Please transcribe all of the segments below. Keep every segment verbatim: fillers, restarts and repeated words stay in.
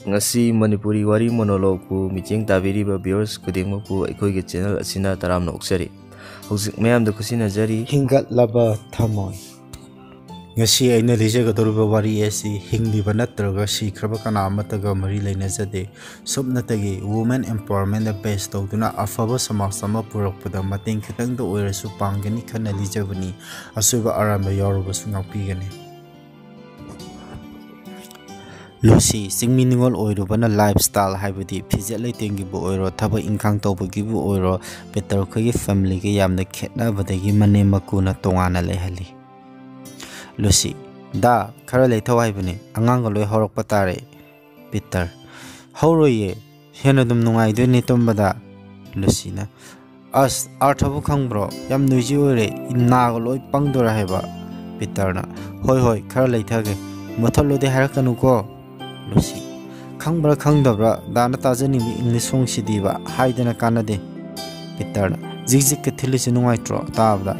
ꯉꯁꯤ ꯃꯅꯤꯄꯨꯔꯤ ꯋꯥꯔꯤ ꯃꯣꯅꯣꯂꯣꯒꯄꯨ ꯃꯤꯠꯌꯦꯡ ꯇꯥꯕꯤꯔꯤꯕ viewers ꯈꯨꯗꯤꯡꯃꯛꯄꯨ ꯑꯩꯈꯣꯏꯒꯤ channel ꯑꯁꯤꯅ ꯇꯔꯥꯝꯅ ꯑꯣꯛꯆꯔꯤ꯫ ꯍꯧꯖꯤꯛ ꯃꯌꯥꯝꯗ ꯈꯨꯠꯁꯤꯟꯅꯖꯔꯤ꯫ ꯍꯤꯡꯒꯠꯂꯕ ꯊꯃꯣꯏ꯫ ꯉꯁꯤ ꯑꯩꯅ ꯂꯤꯖꯒꯗꯧꯔꯤꯕ ꯋꯥꯔꯤ ꯑꯁꯤ ꯍꯤꯡꯂꯤꯕ ꯅꯠꯇ꯭ꯔꯒ ꯁꯤꯈ꯭ꯔꯕ ꯀꯅꯥ ꯑꯃꯠꯇꯒ ꯃꯔꯤ ꯂꯩꯅꯖꯗꯦ꯫ ꯁꯨꯞꯅꯇꯒꯤ women empowerment ꯗ base ꯇꯧꯗꯨꯅ ꯑꯐꯕ ꯁꯃꯥꯖ ꯑꯃ ꯄꯨꯔꯛꯄꯗ ꯃꯇꯦꯡ ꯈꯤꯇꯪꯗ ꯑꯣꯏꯔꯁꯨ ꯄꯥꯡꯒꯅꯤ ꯈꯟꯅ ꯂꯤꯖꯕꯅꯤ꯫ ꯑꯁꯣꯏꯕ ꯑꯔꯥꯟꯕ ꯌꯥꯎꯔꯕꯁꯨ ꯉꯥꯛꯄꯤꯒꯅꯤ꯫ ꯂꯨꯁꯤ, ꯆꯤꯡꯃꯤ ꯅꯤꯉꯣꯜ ꯑꯣꯏꯔꯨꯕꯅ lifestyle ꯍꯥꯏꯕꯗꯤ ꯐꯤꯖꯦꯠ ꯂꯩꯇꯦꯡꯒꯤꯕꯨ ꯑꯣꯏꯔꯣ, ꯊꯕꯛ ꯏꯪꯈꯥꯡ ꯇꯧꯕꯒꯤꯕꯨ ꯑꯣꯏꯔꯣ, ꯄꯤꯇꯔ ꯈꯣꯏꯒꯤ family ꯒ ꯌꯥꯝꯅ ꯈꯦꯠꯅꯕꯗꯒꯤ ꯃꯅꯦꯝ ꯃꯀꯨꯅ ꯇꯣꯉꯥꯟꯅ ꯂꯩꯍꯜꯂꯤ꯫ ꯂꯨꯁꯤ, ꯗꯥ, ꯈꯔ ꯂꯩꯊꯧ ꯍꯥꯏꯕꯅꯤ, ꯑꯉꯥꯡꯒ ꯂꯣꯏ ꯍꯧꯔꯛꯄ ꯇꯥꯔꯦ꯫ ꯄꯤꯇꯔ, ꯍꯧꯔꯣꯏꯌꯦ, ꯍꯦꯟꯅ ꯑꯗꯨꯝ ꯅꯨꯡꯉꯥꯏꯗꯣꯏꯅꯦ ꯇꯨꯝꯕꯗ꯫ ꯂꯨꯁꯤꯅ, ꯑꯁ, ꯑꯥꯔꯊꯕꯨ ꯈꯪꯕ꯭ꯔꯣ? ꯌꯥꯝ noisy ꯑꯣꯏꯔꯦ, ꯅꯥꯒ ꯂꯣꯏ ꯄꯪꯗꯣꯔꯦ ꯍꯥꯏꯕ꯫ ꯄꯤꯇꯔꯅ, ꯍꯣꯏ ꯍꯣꯏ, ꯈꯔ ꯂꯩꯊꯒꯦ, ꯃꯨꯊꯠꯂꯣꯗꯤ ꯍꯥꯏꯔꯛꯀꯅꯨꯀꯣ꯫ ꯂꯨꯁꯤ, ꯈꯪꯕ꯭ꯔꯥ ꯈꯪꯗꯕ꯭ꯔꯥ, ꯗꯥꯅ ꯇꯥꯖꯅꯤꯡꯕ English song ꯁꯤꯗꯤꯕ, ꯍꯥꯏꯗꯅ ꯀꯥꯟꯅꯗꯦ꯫ ꯄꯤꯇꯔꯅ, ꯖꯤꯛ ꯖꯤꯛꯀ ꯊꯤꯜꯂꯤꯁꯤ ꯅꯨꯡꯉꯥꯏꯇ꯭ꯔꯣ ꯇꯥꯕꯗ?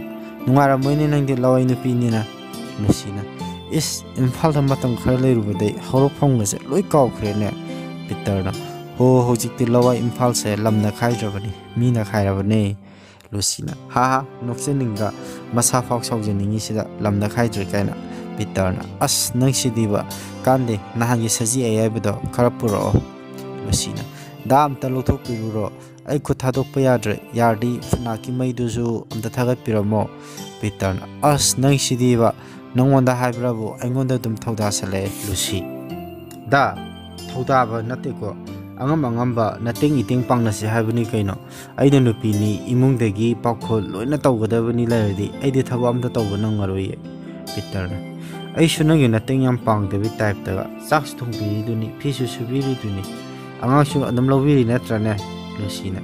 ꯅꯨꯡꯉꯥꯏꯔꯝꯃꯣꯏꯅꯦ ꯅꯪꯗꯤ ꯂꯋꯥꯏ ꯅꯨꯄꯤꯅꯤꯅ꯫ ꯂꯨꯁꯤꯅ, ꯏꯁ, ꯏꯝꯐꯥꯜꯗ ꯃꯇꯝ ꯈꯔ ꯂꯩꯔꯨꯕꯗꯩ ꯍꯧꯔꯛꯐꯝꯒꯁꯦ ꯂꯣꯏ ꯀꯥꯎꯈ꯭ꯔꯦꯅꯦ꯫ ꯄꯤꯇꯔꯅ, ꯍꯣ, ꯍꯧꯖꯤꯛꯇꯤ ꯂꯋꯥꯏ ꯏꯝꯐꯥꯜꯁꯦ ꯂꯝꯅ ꯈꯥꯏꯗ꯭ꯔꯕꯅꯤ, ꯃꯤꯅ ꯈꯥꯏꯔꯕꯅꯦ꯫ ꯂꯨꯁꯤꯅ, ꯍꯥ ꯍꯥ, ꯅꯣꯛꯆꯅꯤꯡꯗ ꯃꯁꯥ ꯐꯥꯎ ꯁꯥꯎꯖꯅꯤꯡꯉꯤꯁꯤꯗ ꯂꯝꯅ ꯈꯥꯏꯗ꯭ꯔꯦ ꯀꯥꯏꯅ꯫ ꯄꯤꯇꯔꯅ, ꯑꯁ, ꯅꯪꯁꯤꯗꯤꯕ, ꯀꯥꯟꯗꯦ, ꯅꯍꯥꯟꯒꯤ ꯁꯖꯤ ꯑꯌꯥꯏꯕꯗꯣ ꯈꯔ ꯄꯨꯔꯛꯑꯣ꯫ ꯂꯨꯁꯤꯅ, ꯗꯥ, ꯑꯝꯇ ꯂꯧꯊꯣꯛꯄꯤꯔꯨꯔꯣ, ꯑꯩ ꯈꯨꯠ ꯊꯥꯗꯣꯛꯄ ꯌꯥꯗ꯭ꯔꯦ, ꯌꯥꯔꯗꯤ ꯐꯅꯥꯛꯀꯤ ꯃꯩꯗꯨꯁꯨ ꯑꯝꯇ ꯊꯥꯒꯠꯄꯤꯔꯝꯃꯣ꯫ ꯄꯤꯇꯔꯅ, ꯑꯁ, ꯅꯪꯁꯤꯗꯤꯕ, ꯅꯪꯉꯣꯟꯗ ꯍꯥꯏꯕ꯭ꯔꯕꯨ ꯑꯩꯉꯣꯟꯗ ꯑꯗꯨꯝ ꯊꯧꯗꯥꯁꯜꯂꯛꯑꯦ꯫ ꯂꯨꯁꯤ, ꯗꯥ, ꯊꯧꯗꯥꯕ ꯅꯠꯇꯦꯀꯣ, ꯑꯉꯝ ꯑꯉꯝꯕ ꯅꯇꯦꯡ ꯏꯇꯦꯡ ꯄꯥꯡꯅꯁꯤ ꯍꯥꯏꯕꯅꯤ ꯀꯩꯅꯣ꯫ ꯑꯩꯅ ꯅꯨꯄꯤꯅꯤ, ꯏꯃꯨꯡꯗꯒꯤ ꯄꯥꯎꯈꯣꯜ ꯂꯣꯏꯅ ꯇꯧꯒꯗꯕꯅꯤ ꯂꯩꯔꯗꯤ ꯑꯩꯗꯤ ꯊꯕꯛ ꯑꯝꯇ ꯇꯧꯕ ꯅꯪꯉꯔꯣꯏꯌꯦ꯫ ꯄꯤꯇꯔꯅ, ꯑꯩꯁꯨ ꯅꯪꯒꯤ ꯅꯇꯦꯡ ꯌꯥꯝ ꯄꯥꯡꯗꯕꯤ type ꯇꯒ, ꯆꯥꯛꯁꯨ ꯊꯣꯡꯕꯤꯔꯤꯗꯨꯅꯤ, ꯐꯤꯁꯨ ꯁꯨꯕꯤꯔꯤꯗꯨꯅꯤ, ꯑꯉꯥꯡꯁꯨ ꯑꯗꯨꯝ ꯂꯧꯕꯤꯔꯤ ꯅꯠꯇ꯭ꯔꯅꯦ? ꯂꯨꯁꯤꯅ,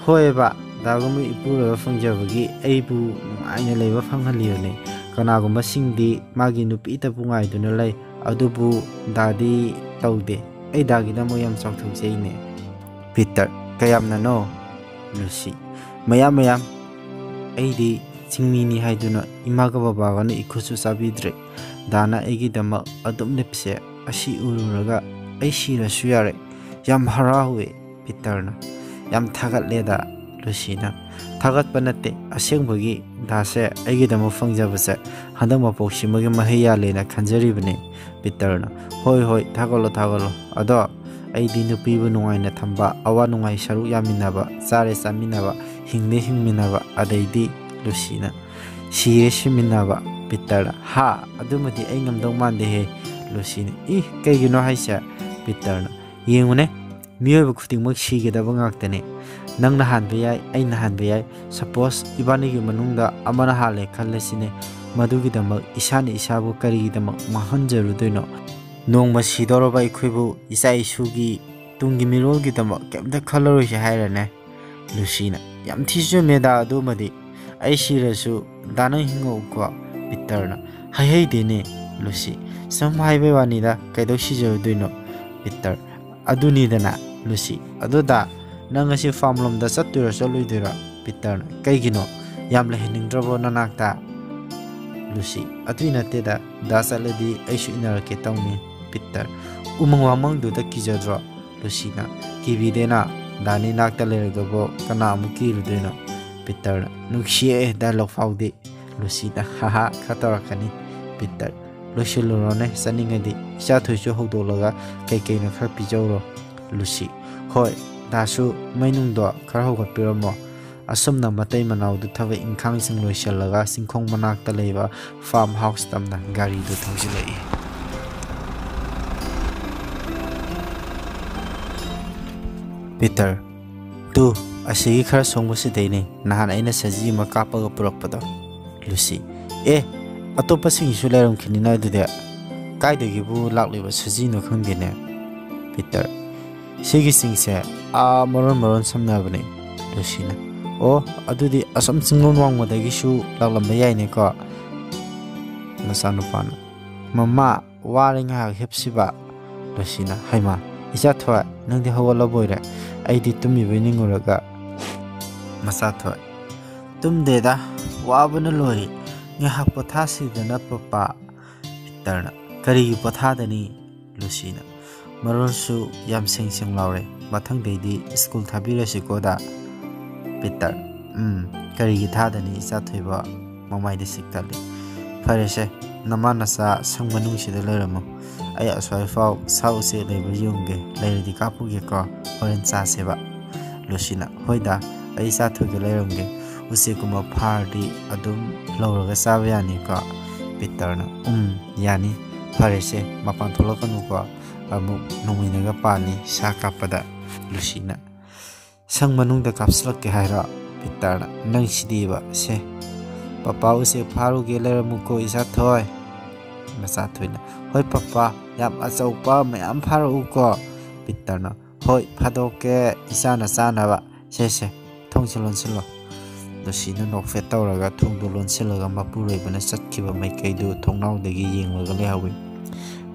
ꯍꯣꯏꯕ, ꯗꯥꯒꯨꯝꯕ ꯏꯄꯨꯔꯣꯏꯕ ꯐꯪꯖꯕꯒꯤ ꯑꯩꯕꯨ ꯅꯨꯡꯉꯥꯏꯅ ꯂꯩꯕ ꯐꯪꯍꯜꯂꯤꯕꯅꯤ꯫ ꯀꯅꯥꯒꯨꯝꯕꯁꯤꯡꯗꯤ ꯃꯥꯒꯤ ꯅꯨꯄꯤꯇꯕꯨ ꯉꯥꯏꯗꯨꯅ ꯂꯩ, ꯑꯗꯨꯕꯨ ꯗꯥꯗꯤ ꯇꯧꯗꯦ꯫ ꯑꯩ ꯗꯥꯒꯤꯗꯃꯛ ꯌꯥꯝ ꯆꯥꯎꯊꯣꯛꯆꯩꯅꯦ꯫ ꯄꯤꯇꯔ, ꯀꯌꯥꯝꯅꯅꯣ? ꯂꯨꯁꯤ, ꯃꯌꯥꯝ ꯃꯌꯥꯝ꯫ ꯑꯩꯗꯤ ꯆꯤꯡꯃꯤꯅꯤ ꯍꯥꯏꯗꯨꯅ ꯏꯃꯥꯒ ꯕꯕꯥꯒꯅ ꯏꯈꯨꯠꯁꯨ ꯆꯥꯕꯤꯗ꯭ꯔꯦ꯫ ꯗꯥꯅ ꯑꯩꯒꯤꯗꯃꯛ ꯑꯗꯨꯝ ꯂꯦꯞꯁꯦ꯫ ꯑꯁꯤ ꯎꯔꯨꯔꯒ ꯑꯩ ꯁꯤꯔꯁꯨ ꯌꯥꯔꯦ꯫ ꯌꯥꯝ ꯍꯔꯥꯎꯋꯦ꯫ ꯄꯤꯇꯔꯅ꯫ ꯌꯥꯝ ꯊꯥꯒꯠꯂꯦꯗ꯫ ꯂꯨꯁꯤꯅ꯫ ꯊꯥꯒꯠꯄ ꯅꯠꯇꯦ, ꯑꯁꯦꯡꯕꯒꯤ ꯗꯥꯁꯦ ꯑꯩꯒꯤꯗꯃꯛ ꯐꯪꯖꯕꯁꯦ ꯍꯟꯗꯛ ꯃꯄꯣꯛꯁꯤꯃꯒꯤ ꯃꯍꯩ ꯌꯥꯜꯂꯦꯅ ꯈꯟꯖꯔꯤꯕꯅꯦ꯫ ꯄꯤꯇꯔꯅ꯫ ꯍꯣꯏ ꯍꯣꯏ, ꯊꯥꯒꯠꯂꯣ ꯊꯥꯒꯠꯂꯣ꯫ ꯑꯗꯣ ꯑꯩꯗꯤ ꯅꯨꯄꯤꯕꯨ ꯅꯨꯡꯉꯥꯏꯅ ꯊꯝꯕ, ꯑꯋꯥ ꯅꯨꯡꯉꯥꯏ ꯁꯔꯨꯛ ꯌꯥꯃꯤꯟꯅꯕ, ꯆꯥꯔꯦ ꯆꯥꯃꯤꯟꯅꯕ, ꯍꯤꯡꯗꯦ ꯍꯤꯡꯃꯤꯟꯅꯕ, ꯑꯗꯩꯗꯤ ꯂꯨꯁꯤꯅ꯫ ꯁꯤꯔꯦ ꯁꯤꯃꯤꯟꯅꯕ꯫ ꯄꯤꯇꯔꯅ꯫ ꯍꯥ? ꯑꯗꯨꯃꯗꯤ ꯑꯩ ꯉꯝꯗꯧ ꯃꯥꯟꯗꯦꯍꯦ꯫ ꯂꯨꯁꯤꯅ꯫ ꯏ, ꯀꯩꯒꯤꯅꯣ ꯍꯥꯏꯁꯦ? ꯄꯤꯇꯔꯅ꯫ ꯌꯦꯡꯉꯨꯅꯦ, ꯃꯤꯑꯣꯏꯕ ꯈꯨꯗꯤꯡꯃꯛ ꯁꯤꯒꯗꯕ ꯉꯥꯛꯇꯅꯦ꯫ ꯅꯪꯅ ꯍꯥꯟꯕ ꯌꯥꯏ, ꯑꯩꯅ ꯍꯥꯟꯕ ꯌꯥꯏ꯫ ꯁꯄꯣꯁ ꯏꯕꯥꯅꯤꯒꯤ ꯃꯅꯨꯡꯗ ꯑꯃꯅ ꯍꯥꯜꯂꯦ ꯈꯜꯂꯁꯤꯅꯦ꯫ ꯃꯗꯨꯒꯤꯗꯃꯛ ꯏꯁꯥꯅ ꯏꯁꯥꯕꯨ ꯀꯔꯤꯒꯤꯗꯃꯛ ꯃꯥꯡꯍꯟꯖꯔꯨꯗꯣꯏꯅꯣ? ꯅꯣꯡꯃ ꯁꯤꯗꯧꯔꯕ ꯑꯩꯈꯣꯏꯕꯨ ꯏꯆꯥ ꯏꯁꯨꯒꯤ ꯇꯨꯡꯒꯤ ꯃꯤꯔꯣꯜꯒꯤꯗꯃꯛ ꯀꯩꯝꯇ ꯈꯜꯂꯔꯣꯏꯁꯦ ꯍꯥꯏꯔꯅꯦ꯫ ꯂꯨꯁꯤꯅ꯫ ꯌꯥꯝ ꯊꯤ ꯆꯨꯝꯃꯦꯗ ꯑꯗꯨꯃꯗꯤ꯫ ꯑꯩ ꯁꯤꯔꯁꯨ ꯗꯥ ꯅꯪ ꯍꯤꯡꯉꯛꯎꯀꯣ꯫ ꯄꯤꯇꯔꯅ꯫ ꯍꯩꯍꯩꯗꯦꯅꯦ꯫ ꯂꯨꯁꯤ꯫ ꯁꯨꯝ ꯍꯥꯏꯕꯩ ꯋꯥꯅꯤꯗ, ꯀꯩꯗꯧ ꯁꯤꯖꯔꯨꯗꯣꯏꯅꯣ? ꯄꯤꯇꯔ꯫ ꯑꯗꯨꯅꯤꯗꯅ꯫ ꯂꯨꯁꯤ꯫ ꯑꯗꯨꯗ ꯅꯪ ꯉꯁꯤ ꯐꯥꯔꯝ ꯂꯣꯝꯗ ꯆꯠꯇꯣꯏꯔꯣ ꯆꯠꯂꯣꯏꯗꯣꯏꯔꯣ? ꯄꯤꯇꯔꯅ꯫ ꯀꯩꯒꯤꯅꯣ? ꯌꯥꯝ ꯂꯩꯍꯟꯅꯤꯡꯗ꯭ꯔꯕꯣ ꯅꯅꯥꯛꯇ? ꯂꯨꯁꯤ꯫ ꯑꯗꯨꯏ ꯅꯠꯇꯦꯗ, ꯗꯥ ꯆꯠꯂꯗꯤ ꯑꯩꯁꯨ ꯏꯟꯅꯔꯛꯀꯦ ꯇꯧꯅꯤ꯫ ꯄꯤꯇꯔ꯫ ꯎꯃꯪ ꯋꯥꯃꯪꯗꯨꯗ ꯀꯤꯖꯗ꯭ꯔꯣ? ꯂꯨꯁꯤꯅ꯫ ꯀꯤꯕꯤꯗꯦꯅ, ꯗꯥꯅꯤ ꯅꯥꯛꯇ ꯂꯩꯔꯒꯕꯨ ꯀꯅꯥ ꯑꯃꯨꯛ ꯀꯤꯔꯨꯗꯣꯏꯅꯣ? ꯄꯤꯇꯔꯅ꯫ ꯅꯨꯡꯁꯤꯌꯦ ꯗꯥꯏꯂꯣꯛ ꯐꯥꯎꯗꯤ꯫ ꯂꯨꯁꯤꯅ꯫ ꯍꯥꯍꯥ ꯈꯔ ꯇꯧꯔꯛꯀꯅꯤ꯫ ꯄꯤꯇꯔ꯫ ꯂꯣꯏꯁꯤꯜꯂꯨꯔꯣꯅꯦ, ꯆꯠꯅꯤꯡꯉꯗꯤ ꯏꯆꯥꯊꯣꯏꯁꯨ ꯍꯧꯗꯣꯛꯂꯒ ꯀꯩꯀꯩꯅꯣ ꯈꯔ ꯄꯤꯖꯧꯔꯣ꯫ ꯂꯨꯁꯤ꯫ ꯍꯣꯏ, ꯗꯥꯁꯨ ꯃꯩ ꯅꯨꯡꯗꯣ ꯈꯔ ꯍꯧꯒꯠꯄꯤꯔꯝꯃꯣ꯫ ꯑꯁꯨꯝꯅ ꯃꯇꯩ ꯃꯅꯥꯎꯗꯨ ꯊꯕꯛ ꯏꯪꯈꯥꯡꯁꯤꯡ ꯂꯣꯏꯁꯤꯜꯂꯒ ꯆꯤꯡꯈꯣꯡ ꯃꯅꯥꯛꯇ ꯂꯩꯕ ꯐꯥꯔꯝ ꯍꯥꯎꯁ ꯇꯝꯅ ꯒꯥꯔꯤꯗꯨ ꯊꯧꯖꯤꯜꯂꯛꯏ꯫ ꯄꯤꯇꯔ꯫ ꯇꯨ, ꯑꯁꯤꯒꯤ ꯈꯔ ꯁꯣꯡꯕꯁꯤꯗꯩꯅꯦ ꯅꯍꯥꯟ ꯑꯩꯅ ꯁꯖꯤ ꯑꯃ ꯀꯥꯞꯄꯒ ꯄꯨꯔꯛꯄꯗꯣ꯫ ꯂꯨꯁꯤ꯫ ꯑꯦ, ꯑꯇꯣꯞꯄꯁꯤꯡꯒꯤꯁꯨ ꯂꯩꯔꯝꯈꯤꯅꯤꯅ ꯑꯗꯨꯗꯤ꯫ ꯀꯥꯏꯗꯒꯤꯕꯨ ꯂꯥꯛꯂꯤꯕ ꯁꯖꯤꯅꯣ ꯈꯪꯗꯦꯅꯦ꯫ ꯄꯤꯇꯔ꯫ ꯁꯤꯒꯤ ꯆꯤꯡꯁꯦ ꯑꯥ ꯃꯔꯣꯟ ꯃꯔꯣꯟ ꯁꯝꯅꯕꯅꯦ꯫ ꯂꯨꯁꯤꯅ꯫ ꯑꯣ, ꯑꯗꯨꯗꯤ ꯑꯁꯣꯝ ꯆꯤꯡꯂꯣꯝ ꯋꯥꯡꯃꯗꯒꯤꯁꯨ ꯂꯥꯛꯂꯝꯕ ꯌꯥꯏꯅꯦꯀꯣ꯫ ꯃꯆꯥꯅꯨꯄꯥꯅ꯫ ꯃꯃꯥ, ꯋꯥꯔꯦ ꯉꯥꯏꯍꯥꯛ ꯍꯤꯞꯁꯤꯕ꯫ ꯂꯨꯁꯤꯅ꯫ ꯍꯩꯃꯥ, ꯏꯆꯥꯊꯣꯏ, ꯅꯪꯗꯤ ꯍꯧꯒꯠꯂꯕꯣꯏꯔꯦ? ꯑꯩꯗꯤ ꯇꯨꯝꯃꯤꯕꯣꯏ ꯅꯤꯡꯉꯨꯔꯒ꯫ ꯃꯆꯥꯊꯣꯏ꯫ ꯇꯨꯝꯗꯦꯗ, ꯋꯥꯕꯅ ꯂꯣꯏꯔꯦ꯫ ꯉꯥꯏꯍꯥꯛ ꯄꯣꯊꯥꯁꯤꯗꯅ ꯄꯄꯥ꯫ ꯄꯤꯇꯔꯅ꯫ ꯀꯔꯤꯒꯤ ꯄꯣꯊꯥꯗꯅꯤ? ꯂꯨꯁꯤꯅ꯫ ꯃꯔꯣꯜꯁꯨ ꯌꯥꯝ ꯁꯦꯡ ꯁꯦꯡ ꯂꯥꯎꯔꯦ꯫ ꯃꯊꯪꯗꯩꯗꯤ ꯁ꯭ꯀꯨꯜ ꯊꯥꯕꯤꯔꯁꯤꯀꯣꯗ꯫ ꯄꯤꯇꯔ, ꯎꯝ, ꯀꯔꯤꯒꯤ ꯊꯥꯗꯅꯤ? ꯏꯆꯥ ꯊꯣꯏꯕ ꯃꯃꯥꯏꯗ ꯁꯤꯛꯇꯠꯂꯤ꯫ ꯐꯔꯦꯁꯦ, ꯅꯃꯥ ꯅꯆꯥ ꯁꯪ ꯃꯅꯨꯡꯁꯤꯗ ꯂꯩꯔꯝꯃꯨ꯫ ꯑꯩ ꯑꯁ꯭ꯋꯥꯏꯐꯥꯎ ꯁꯥ ꯎꯆꯦꯛ ꯂꯩꯕ꯭ꯔꯥ ꯌꯦꯡꯒꯦ, ꯂꯩꯔꯗꯤ ꯀꯥꯞꯄꯨꯒꯦꯀꯣ, ꯍꯣꯔꯦꯟ ꯆꯥꯁꯦꯕ꯫ ꯂꯨꯁꯤꯅ, ꯍꯣꯏꯗ, ꯑꯩ ꯏꯆꯥ ꯊꯣꯏꯒ ꯂꯩꯔꯝꯒꯦ꯫ ꯎꯆꯦꯛꯀꯨꯝꯕ ꯐꯥꯔꯗꯤ ꯑꯗꯨꯝ ꯂꯧꯔꯒ ꯆꯥꯕ ꯌꯥꯅꯤꯀꯣ? ꯄꯤꯇꯔꯅ, ꯎꯝ, ꯌꯥꯅꯤ꯫ ꯐꯔꯦꯁꯦ, ꯃꯄꯥꯟ ꯊꯣꯛꯂꯛꯀꯅꯨꯀꯣ꯫ ꯑꯃꯨꯛ ꯅꯣꯡꯃꯩꯅꯒ ꯄꯥꯟꯅꯤ ꯁꯥ ꯀꯥꯞꯄꯗ꯫ ꯂꯨꯁꯤꯅ, ꯁꯪ ꯃꯅꯨꯡꯗ ꯀꯥꯞꯁꯤꯜꯂꯛꯀꯦ ꯍꯥꯏꯔꯣ? ꯄꯤꯇꯔꯅ, ꯅꯪ ꯁꯤꯗꯤꯕ꯫ ꯁꯦ, ꯄꯄꯥ ꯎꯆꯦꯛ ꯐꯥꯔꯨꯒꯦ, ꯂꯩꯔꯝꯃꯨꯀꯣ ꯏꯆꯥ ꯊꯣꯏ꯫ ꯃꯆꯥ ꯊꯣꯏꯅ, ꯍꯣꯏ ꯄꯄꯥ, ꯌꯥꯝ ꯑꯆꯧꯕ ꯃꯌꯥꯝ ꯐꯥꯔꯛꯎꯀꯣ꯫ ꯄꯤꯇꯔꯅ, ꯍꯣꯏ, ꯐꯥꯗꯣꯛꯀꯦ ꯏꯆꯥꯅ ꯆꯥꯅꯕ꯫ ꯁꯦ ꯁꯦ, ꯊꯣꯡꯁꯦ ꯂꯣꯟꯁꯤꯜꯂꯣ꯫ ꯂꯨꯁꯤꯅ ꯅꯣꯛꯐꯦꯠ ꯇꯧꯔꯒ ꯊꯣꯡꯗꯨ ꯂꯣꯟꯁꯤꯜꯂꯒ ꯃꯄꯨꯔꯣꯏꯕꯅ ꯆꯠꯈꯤꯕ ꯃꯥꯏꯀꯩꯗꯨ ꯊꯣꯡꯅꯥꯎꯗꯒꯤ ꯌꯦꯡꯂꯒ ꯂꯩꯍꯧꯏ꯫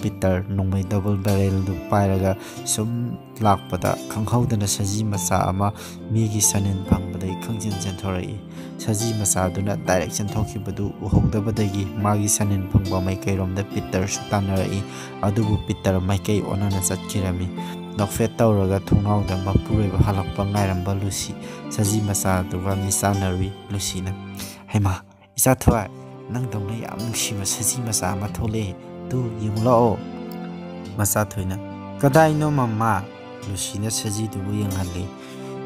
ꯄꯤꯇꯔ ꯅꯣꯡꯃꯩ ꯗꯕꯜ ꯕꯦꯔꯦꯜꯗꯨ ꯄꯥꯏꯔꯒ ꯁꯨꯝ ꯂꯥꯛꯄꯗ ꯈꯪꯍꯧꯗꯅ ꯁꯖꯤ ꯃꯆꯥ ꯑꯃ ꯃꯤꯒꯤ ꯁꯅꯤꯟ ꯐꯪꯕꯗꯒꯤ ꯈꯪꯆꯦꯟ ꯆꯦꯟꯊꯣꯔꯛꯏ꯫ ꯁꯖꯤ ꯃꯆꯥꯗꯨꯅ ꯗꯥꯏꯔꯦꯛ ꯆꯦꯟꯊꯣꯛꯈꯤꯕꯗꯨ ꯎꯍꯧꯗꯕꯗꯒꯤ ꯃꯥꯒꯤ ꯁꯅꯤꯟ ꯐꯪꯕ ꯃꯥꯏꯀꯩꯔꯣꯝꯗ ꯄꯤꯇꯔꯁꯨ ꯇꯥꯟꯅꯔꯛꯏ꯫ ꯑꯗꯨꯕꯨ ꯄꯤꯇꯔ ꯃꯥꯏꯀꯩ ꯑꯣꯟꯅꯅ ꯆꯠꯈꯤꯔꯝꯃꯤ꯫ ꯅꯣꯛꯐꯦꯠ ꯇꯧꯔꯒ ꯊꯣꯡꯅꯥꯎꯗ ꯃꯄꯨꯔꯣꯏꯕ ꯍꯜꯂꯛꯄ ꯉꯥꯏꯔꯝꯕ ꯂꯨꯁꯤ ꯁꯖꯤ ꯃꯆꯥꯗꯨꯒ ꯃꯤꯆꯥꯟꯅꯔꯨꯏ꯫ ꯂꯨꯁꯤꯅ, ꯍꯩꯃꯥ, ꯏꯆꯥ ꯊꯣꯏ, ꯅꯪꯗꯧꯅ ꯌꯥꯝ ꯅꯨꯡꯁꯤꯕ ꯁꯖꯤ ꯃꯆꯥ ꯑꯃ ꯊꯣꯛꯂꯛꯑꯦ꯫ ꯇꯨ, ꯌꯦꯡꯉꯨ ꯂꯥꯛꯑꯣ꯫ ꯃꯆꯥ ꯊꯣꯏꯅ, ꯀꯗꯥꯏꯅꯣ ꯃꯃꯥ? ꯂꯨꯁꯤꯅ ꯁꯖꯤꯗꯨꯕꯨ ꯌꯦꯡꯍꯜꯂꯤ꯫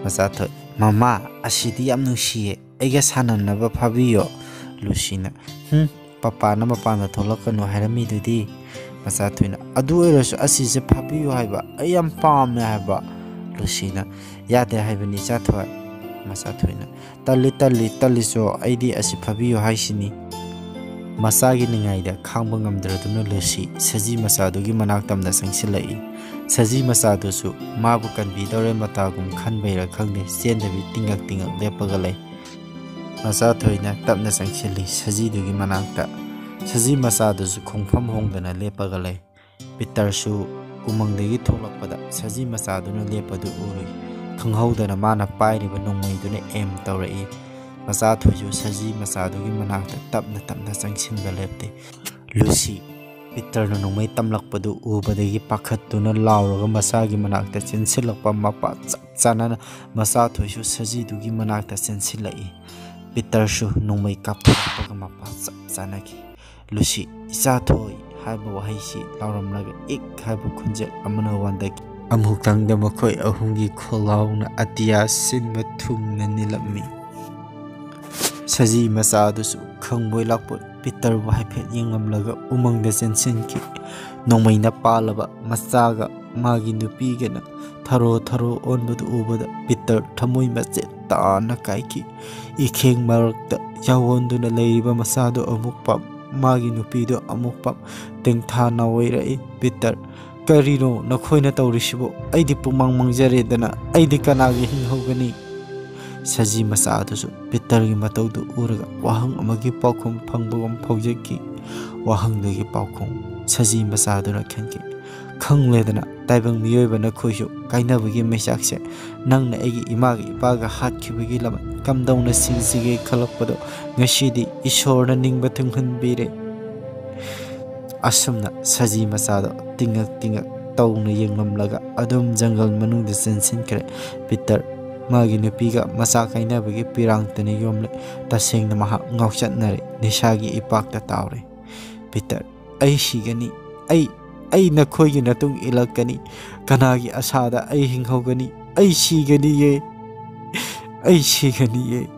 ꯃꯆꯥ ꯊꯣꯏ, ꯃꯃꯥ, ꯑꯁꯤꯗꯤ ꯌꯥꯝ ꯅꯨꯡꯁꯤꯌꯦ, ꯑꯩꯒ ꯁꯥꯟꯅꯅꯕ ꯐꯥꯕꯤꯌꯣ꯫ ꯂꯨꯁꯤꯅ, ꯍꯨꯝ, ꯄꯄꯥꯅ ꯃꯄꯥꯟꯗ ꯊꯣꯛꯂꯛꯀꯅꯨ ꯍꯥꯏꯔꯝꯃꯤꯗꯨꯗꯤ꯫ ꯃꯆꯥ ꯊꯣꯏꯅ, ꯑꯗꯨ ꯑꯣꯏꯔꯁꯨ ꯑꯁꯤꯁꯦ ꯐꯥꯕꯤꯌꯨ ꯍꯥꯏꯕ, ꯑꯩ ꯌꯥꯝ ꯄꯥꯝꯃꯦ ꯍꯥꯏꯕ꯫ ꯂꯨꯁꯤꯅ, ꯌꯥꯗꯦ ꯍꯥꯏꯕꯅꯤ ꯏꯆꯥ ꯊꯣꯏ꯫ ꯃꯆꯥ ꯊꯣꯏꯅ, ꯇꯜꯂꯤ, ꯇꯜꯂꯤ, ꯇꯜꯂꯤꯆꯣ, ꯑꯩꯗꯤ ꯑꯁꯤ ꯐꯥꯕꯤꯌꯨ ꯍꯥꯏꯁꯤꯅꯤ꯫ ꯃꯆꯥꯒꯤ ꯅꯤꯡꯉꯥꯏꯗ ꯈꯥꯡꯕ ꯉꯝꯗ꯭ꯔꯗꯨꯅ ꯂꯨꯁꯤ ꯁꯖꯤ ꯃꯆꯥꯗꯨꯒꯤ ꯃꯅꯥꯛ ꯇꯝꯅ ꯆꯪꯁꯤꯜꯂꯛꯏ꯫ ꯁꯖꯤ ꯃꯆꯥꯗꯨꯁꯨ ꯃꯥꯕꯨ ꯀꯟꯕꯤꯗꯧꯔꯦ ꯃꯇꯥꯒꯨꯝ ꯈꯟꯕꯩꯔꯥ ꯈꯪꯗꯦ, ꯆꯦꯟꯗꯕꯤ ꯇꯤꯡꯉꯛ ꯇꯤꯡꯉꯛ ꯂꯦꯞꯄꯒ ꯂꯩ꯫ ꯃꯆꯥ ꯊꯣꯏꯅ ꯇꯞꯅ ꯆꯪꯁꯤꯜꯂꯤ ꯁꯖꯤꯗꯨꯒꯤ ꯃꯅꯥꯛꯇ꯫ ꯁꯖꯤ ꯃꯆꯥꯗꯨꯁꯨ ꯈꯣꯡꯐꯝ ꯍꯣꯡꯗꯅ ꯂꯦꯞꯄꯒ ꯂꯩ꯫ ꯄꯤꯇꯔꯁꯨ ꯎꯃꯪꯗꯒꯤ ꯊꯣꯛꯂꯛꯄꯗ ꯁꯖꯤ ꯃꯆꯥꯗꯨꯅ ꯂꯦꯞꯄꯗꯨ ꯎꯔꯨꯏ꯫ ꯈꯪꯍꯧꯗꯅ ꯃꯥꯅ ꯄꯥꯏꯔꯤꯕ ꯅꯣꯡꯃꯩꯗꯨꯅ ꯑꯦꯝ ꯇꯧꯔꯛꯏ꯫ ꯃꯆꯥ ꯊꯣꯏꯁꯨ ꯁꯖꯤ ꯃꯆꯥꯗꯨꯒꯤ ꯃꯅꯥꯛꯇ ꯇꯞꯅ ꯇꯞꯅ ꯆꯪꯁꯤꯟꯕ ꯂꯦꯞꯇꯦ꯫ ꯂꯨꯁꯤ, ꯄꯤꯇꯔꯅ ꯅꯣꯡꯃꯩ ꯇꯝꯂꯛꯄꯗꯨ ꯎꯕꯗꯒꯤ ꯄꯥꯈꯠꯇꯨꯅ ꯂꯥꯎꯔꯒ ꯃꯆꯥꯒꯤ ꯃꯅꯥꯛꯇ ꯆꯦꯟꯁꯤꯜꯂꯛꯄ ꯃꯄꯥ ꯆꯞ ꯆꯥꯅꯅ ꯃꯆꯥ ꯊꯣꯏꯁꯨ ꯁꯖꯤꯗꯨꯒꯤ ꯃꯅꯥꯛꯇ ꯆꯦꯟꯁꯤꯜꯂꯛꯏ꯫ ꯄꯤꯇꯔꯁꯨ ꯅꯣꯡꯃꯩ ꯀꯥꯞꯊꯣꯔꯛꯄꯒ ꯃꯄꯥ ꯆꯞ ꯆꯥꯅꯈꯤ꯫ "ꯂꯨꯁꯤ, ꯏꯆꯥ ꯊꯣꯏ" ꯍꯥꯏꯕ ꯋꯥꯍꯩꯁꯤ ꯂꯥꯎꯔꯝꯂꯒ ꯏꯛ ꯍꯥꯏꯕ ꯈꯣꯟꯖꯦꯜ ꯑꯃꯅ ꯋꯥꯟꯗꯒꯤ꯫ ꯑꯃꯨꯛꯇꯪꯗ ꯃꯈꯣꯏ ꯑꯍꯨꯝꯒꯤ ꯈꯣꯜꯂꯥꯎꯅ ꯑꯇꯤꯌꯥ ꯁꯤꯟꯕ ꯊꯨꯡꯅ ꯅꯤꯜꯂꯝꯃꯤ꯫ ꯁꯖꯤ ꯃꯆꯥ ꯑꯗꯨꯁꯨ ꯈꯪꯕꯣꯏ ꯂꯥꯛꯄꯣꯏ ꯄꯤꯇꯔꯕꯨ ꯍꯥꯏꯐꯦꯠ ꯌꯦꯡꯂꯝꯂꯒ ꯎꯃꯪꯗ ꯆꯦꯟꯁꯤꯟꯈꯤ꯫ ꯅꯣꯡꯃꯩꯅ ꯄꯥꯜꯂꯕ ꯃꯆꯥꯒ ꯃꯥꯒꯤ ꯅꯨꯄꯤꯒꯅ ꯊꯔꯣ ꯊꯔꯣ ꯑꯣꯟꯕꯗꯨ ꯎꯕꯗ ꯄꯤꯇꯔ ꯊꯃꯣꯏ ꯃꯆꯦꯠ ꯇꯥꯅ ꯀꯥꯏꯈꯤ꯫ ꯏꯈꯦꯡ ꯃꯔꯛꯇ ꯌꯥꯑꯣꯟꯗꯨꯅ ꯂꯩꯔꯤꯕ ꯃꯆꯥꯗꯨ ꯑꯃꯨꯛ ꯄꯝ, ꯃꯥꯒꯤ ꯅꯨꯄꯤꯗꯨ ꯑꯃꯨꯛ ꯄꯝ, ꯇꯦꯡꯊꯥ ꯅꯥꯑꯣꯏꯔꯛꯏ꯫ "ꯄꯤꯇꯔ, ꯀꯔꯤꯅꯣ ꯅꯈꯣꯏꯅ ꯇꯧꯔꯤꯁꯤꯕꯨ? ꯑꯩꯗꯤ ꯄꯨꯡꯃꯥꯡ ꯃꯥꯡꯖꯔꯦꯗꯅ, ꯑꯩꯗꯤ ꯀꯅꯥꯒꯤ ꯍꯤꯡꯍꯧꯒꯅꯤ?" ꯁꯖꯤ ꯃꯆꯥ ꯑꯗꯨꯁꯨ ꯄꯤꯇꯔꯒꯤ ꯃꯇꯧꯗꯨ ꯎꯔꯒ ꯋꯥꯍꯪ ꯑꯃꯒꯤ ꯄꯥꯎꯈꯨꯝ ꯐꯪꯕꯒꯨꯝ ꯐꯥꯎꯖꯈꯤ꯫ ꯋꯥꯍꯪꯗꯨꯒꯤ ꯄꯥꯎꯈꯨꯝ ꯁꯖꯤ ꯃꯆꯥꯗꯨꯅ ꯈꯟꯈꯤ꯫ "ꯈꯪꯂꯦꯗꯅ, ꯇꯥꯏꯕꯪ ꯃꯤꯑꯣꯏꯕ ꯅꯈꯣꯏꯁꯨ ꯀꯥꯏꯅꯕꯒꯤ ꯃꯩꯆꯥꯛꯁꯦ ꯅꯪꯅ ꯑꯩꯒꯤ ꯏꯃꯥꯒ ꯏꯄꯥꯒ ꯍꯥꯠꯈꯤꯕꯒꯤ ꯂꯃꯟ ꯀꯝꯗꯧꯅ ꯁꯤꯡꯁꯤꯒꯦ ꯈꯜꯂꯛꯄꯗꯣ ꯉꯁꯤꯗꯤ ꯏꯁꯣꯔꯅ ꯅꯤꯡꯕ ꯊꯨꯡꯍꯟꯕꯤꯔꯦ꯫" ꯑꯁꯨꯝꯅ ꯁꯖꯤ ꯃꯆꯥꯗꯣ ꯇꯤꯡꯉꯛ ꯇꯤꯡꯉꯛ ꯇꯧꯅ ꯌꯦꯡꯂꯝꯂꯒ ꯑꯗꯨꯝ ꯖꯪꯒꯜ ꯃꯅꯨꯡꯗ ꯆꯦꯟꯁꯤꯟꯈ꯭ꯔꯦ꯫ ꯄꯤꯇꯔ ꯃꯥꯒꯤ ꯅꯨꯄꯤꯒ ꯃꯆꯥ ꯀꯥꯏꯅꯕꯒꯤ ꯄꯤꯔꯥꯡꯇꯅ ꯌꯣꯝꯂꯦ꯫ ꯇꯁꯦꯡꯅ ꯃꯍꯥꯛ ꯉꯥꯎꯆꯠꯅꯔꯦ, ꯅꯤꯁꯥꯒꯤ ꯏꯄꯥꯛꯇ ꯇꯥꯎꯔꯦ꯫ "ꯄꯤꯇꯔ, ꯑꯩ ꯁꯤꯒꯅꯤ꯫ ꯑꯩ, ꯑꯩ ꯅꯈꯣꯏꯒꯤ ꯃꯇꯨꯡ ꯏꯜꯂꯛꯀꯅꯤ꯫ ꯀꯅꯥꯒꯤ ꯑꯁꯥꯗ ꯑꯩ ꯍꯤꯡꯍꯧꯒꯅꯤ? ꯑꯩ ꯁꯤꯒꯅꯤꯌꯦ꯫ ꯑꯩ ꯁꯤꯒꯅꯤꯌꯦ꯫"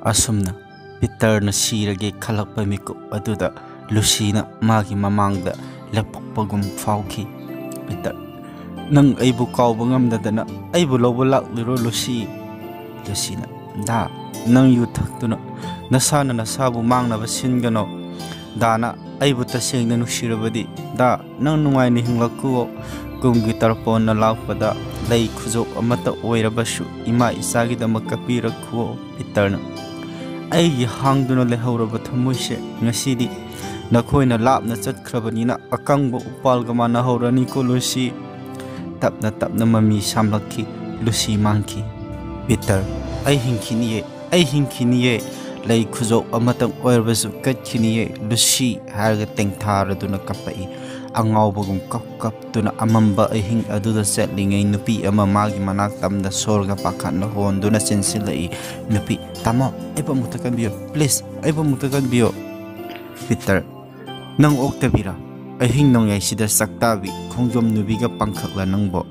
ꯑꯁꯨꯝꯅ ꯄꯤꯇꯔꯅ ꯁꯤꯔꯒꯦ ꯈꯜꯂꯛꯄ ꯃꯤꯀꯨꯞ ꯑꯗꯨꯗ ꯂꯨꯁꯤꯅ ꯃꯥꯒꯤ ꯃꯃꯥꯡꯗ ꯂꯦꯞꯄꯛꯄꯒꯨꯝ ꯐꯥꯎꯈꯤ꯫ "ꯄꯤꯇꯔ, ꯅꯪ ꯑꯩꯕꯨ ꯀꯥꯎꯕ ꯉꯝꯗꯗꯅ ꯑꯩꯕꯨ ꯂꯧꯕ ꯂꯥꯛꯂꯤꯔꯣ, ꯂꯨꯁꯤ?" ꯂꯨꯁꯤꯅ, "ꯗꯥ, ꯅꯪ ꯌꯨ ꯊꯛꯇꯨꯅ ꯅꯁꯥꯅ ꯅꯁꯥꯕꯨ ꯃꯥꯡꯅꯕ ꯁꯤꯟꯒꯅꯣ꯫ ꯗꯥꯅ ꯑꯩꯕꯨ ꯇꯁꯦꯡꯅ ꯅꯨꯡꯁꯤꯔꯕꯗꯤ, ꯗꯥ, ꯅꯪ ꯅꯨꯡꯉꯥꯏꯅ ꯍꯤꯡꯂꯛꯈꯨꯑꯣ꯫ ꯀꯨꯝꯒꯤ ꯇꯔꯄꯣꯟꯅ ꯂꯥꯛꯄꯗ ꯂꯩ ꯈꯨꯖꯣꯞ ꯑꯃꯠꯇ ꯑꯣꯏꯔꯕꯁꯨ ꯏꯃꯥ ꯏꯆꯥꯒꯤꯗꯃꯛ ꯀꯠꯄꯤꯔꯛꯈꯨꯑꯣ꯫" ꯄꯤꯇꯔꯅ, "ꯑꯩꯒꯤ ꯍꯥꯡꯗꯨꯅ ꯂꯩꯍꯧꯔꯕ ꯊꯃꯣꯏꯁꯦ ꯉꯁꯤꯗꯤ ꯅꯈꯣꯏꯅ ꯂꯥꯞꯅ ꯆꯠꯈ꯭ꯔꯕꯅꯤꯅ ꯑꯀꯪꯕ ꯎꯄꯥꯜꯒ ꯃꯥꯟꯅꯍꯧꯔꯅꯤꯀꯣ, ꯂꯨꯁꯤ꯫" ꯇꯞꯅ ꯇꯞꯅ ꯃꯃꯤ ꯁꯥꯝꯂꯛꯈꯤ꯫ ꯂꯨꯁꯤ ꯃꯥꯡꯈꯤ꯫ "ꯄꯤꯇꯔ, ꯑꯩ ꯍꯤꯡꯈꯤꯅꯤꯌꯦ, ꯑꯩ ꯍꯤꯡꯈꯤꯅꯤꯌꯦ꯫ ꯂꯩ ꯈꯨꯖꯧ ꯑꯃꯇꯪ ꯑꯣꯏꯔꯕꯁꯨ ꯀꯠꯈꯤꯅꯤꯌꯦ ꯂꯨꯁꯤ" ꯍꯥꯏꯔꯒ ꯇꯦꯡꯊꯥꯔꯗꯨꯅ ꯀꯞꯄꯛꯏ꯫ ꯑꯉꯥꯎꯕꯒꯨꯝ ꯀꯞ ꯀꯞꯇꯨꯅ ꯑꯃꯝꯕ ꯑꯍꯤꯡ ꯑꯗꯨꯗ ꯆꯠꯂꯤꯉꯩ ꯅꯨꯄꯤ ꯑꯃ ꯃꯥꯒꯤ ꯃꯅꯥꯛ ꯇꯝꯗ ꯁꯣꯔꯒ ꯄꯥꯈꯠꯅ ꯍꯣꯟꯗꯨꯅ ꯆꯦꯟꯁꯤꯜꯂꯛꯏ꯫ ꯅꯨꯄꯤ, "ꯇꯥꯃꯣ, ꯑꯩꯕꯨ ꯑꯃꯨꯛꯇ ꯀꯟꯕꯤꯌꯨ, please, ꯑꯩꯕꯨ ꯑꯃꯨꯛꯇ ꯀꯟꯕꯤꯌꯨ"꯫ ꯄꯤꯇꯔ, "ꯅꯪ ꯑꯣꯛꯇꯕꯤꯔꯥ? ꯑꯍꯤꯡ ꯅꯣꯡꯌꯥꯏꯁꯤꯗ ꯆꯥꯛꯇꯥꯕꯤ ꯈꯣꯡꯖꯣꯝ ꯅꯨꯕꯤꯒ ꯄꯥꯡꯈꯛꯂ ꯅꯪꯕꯣ?"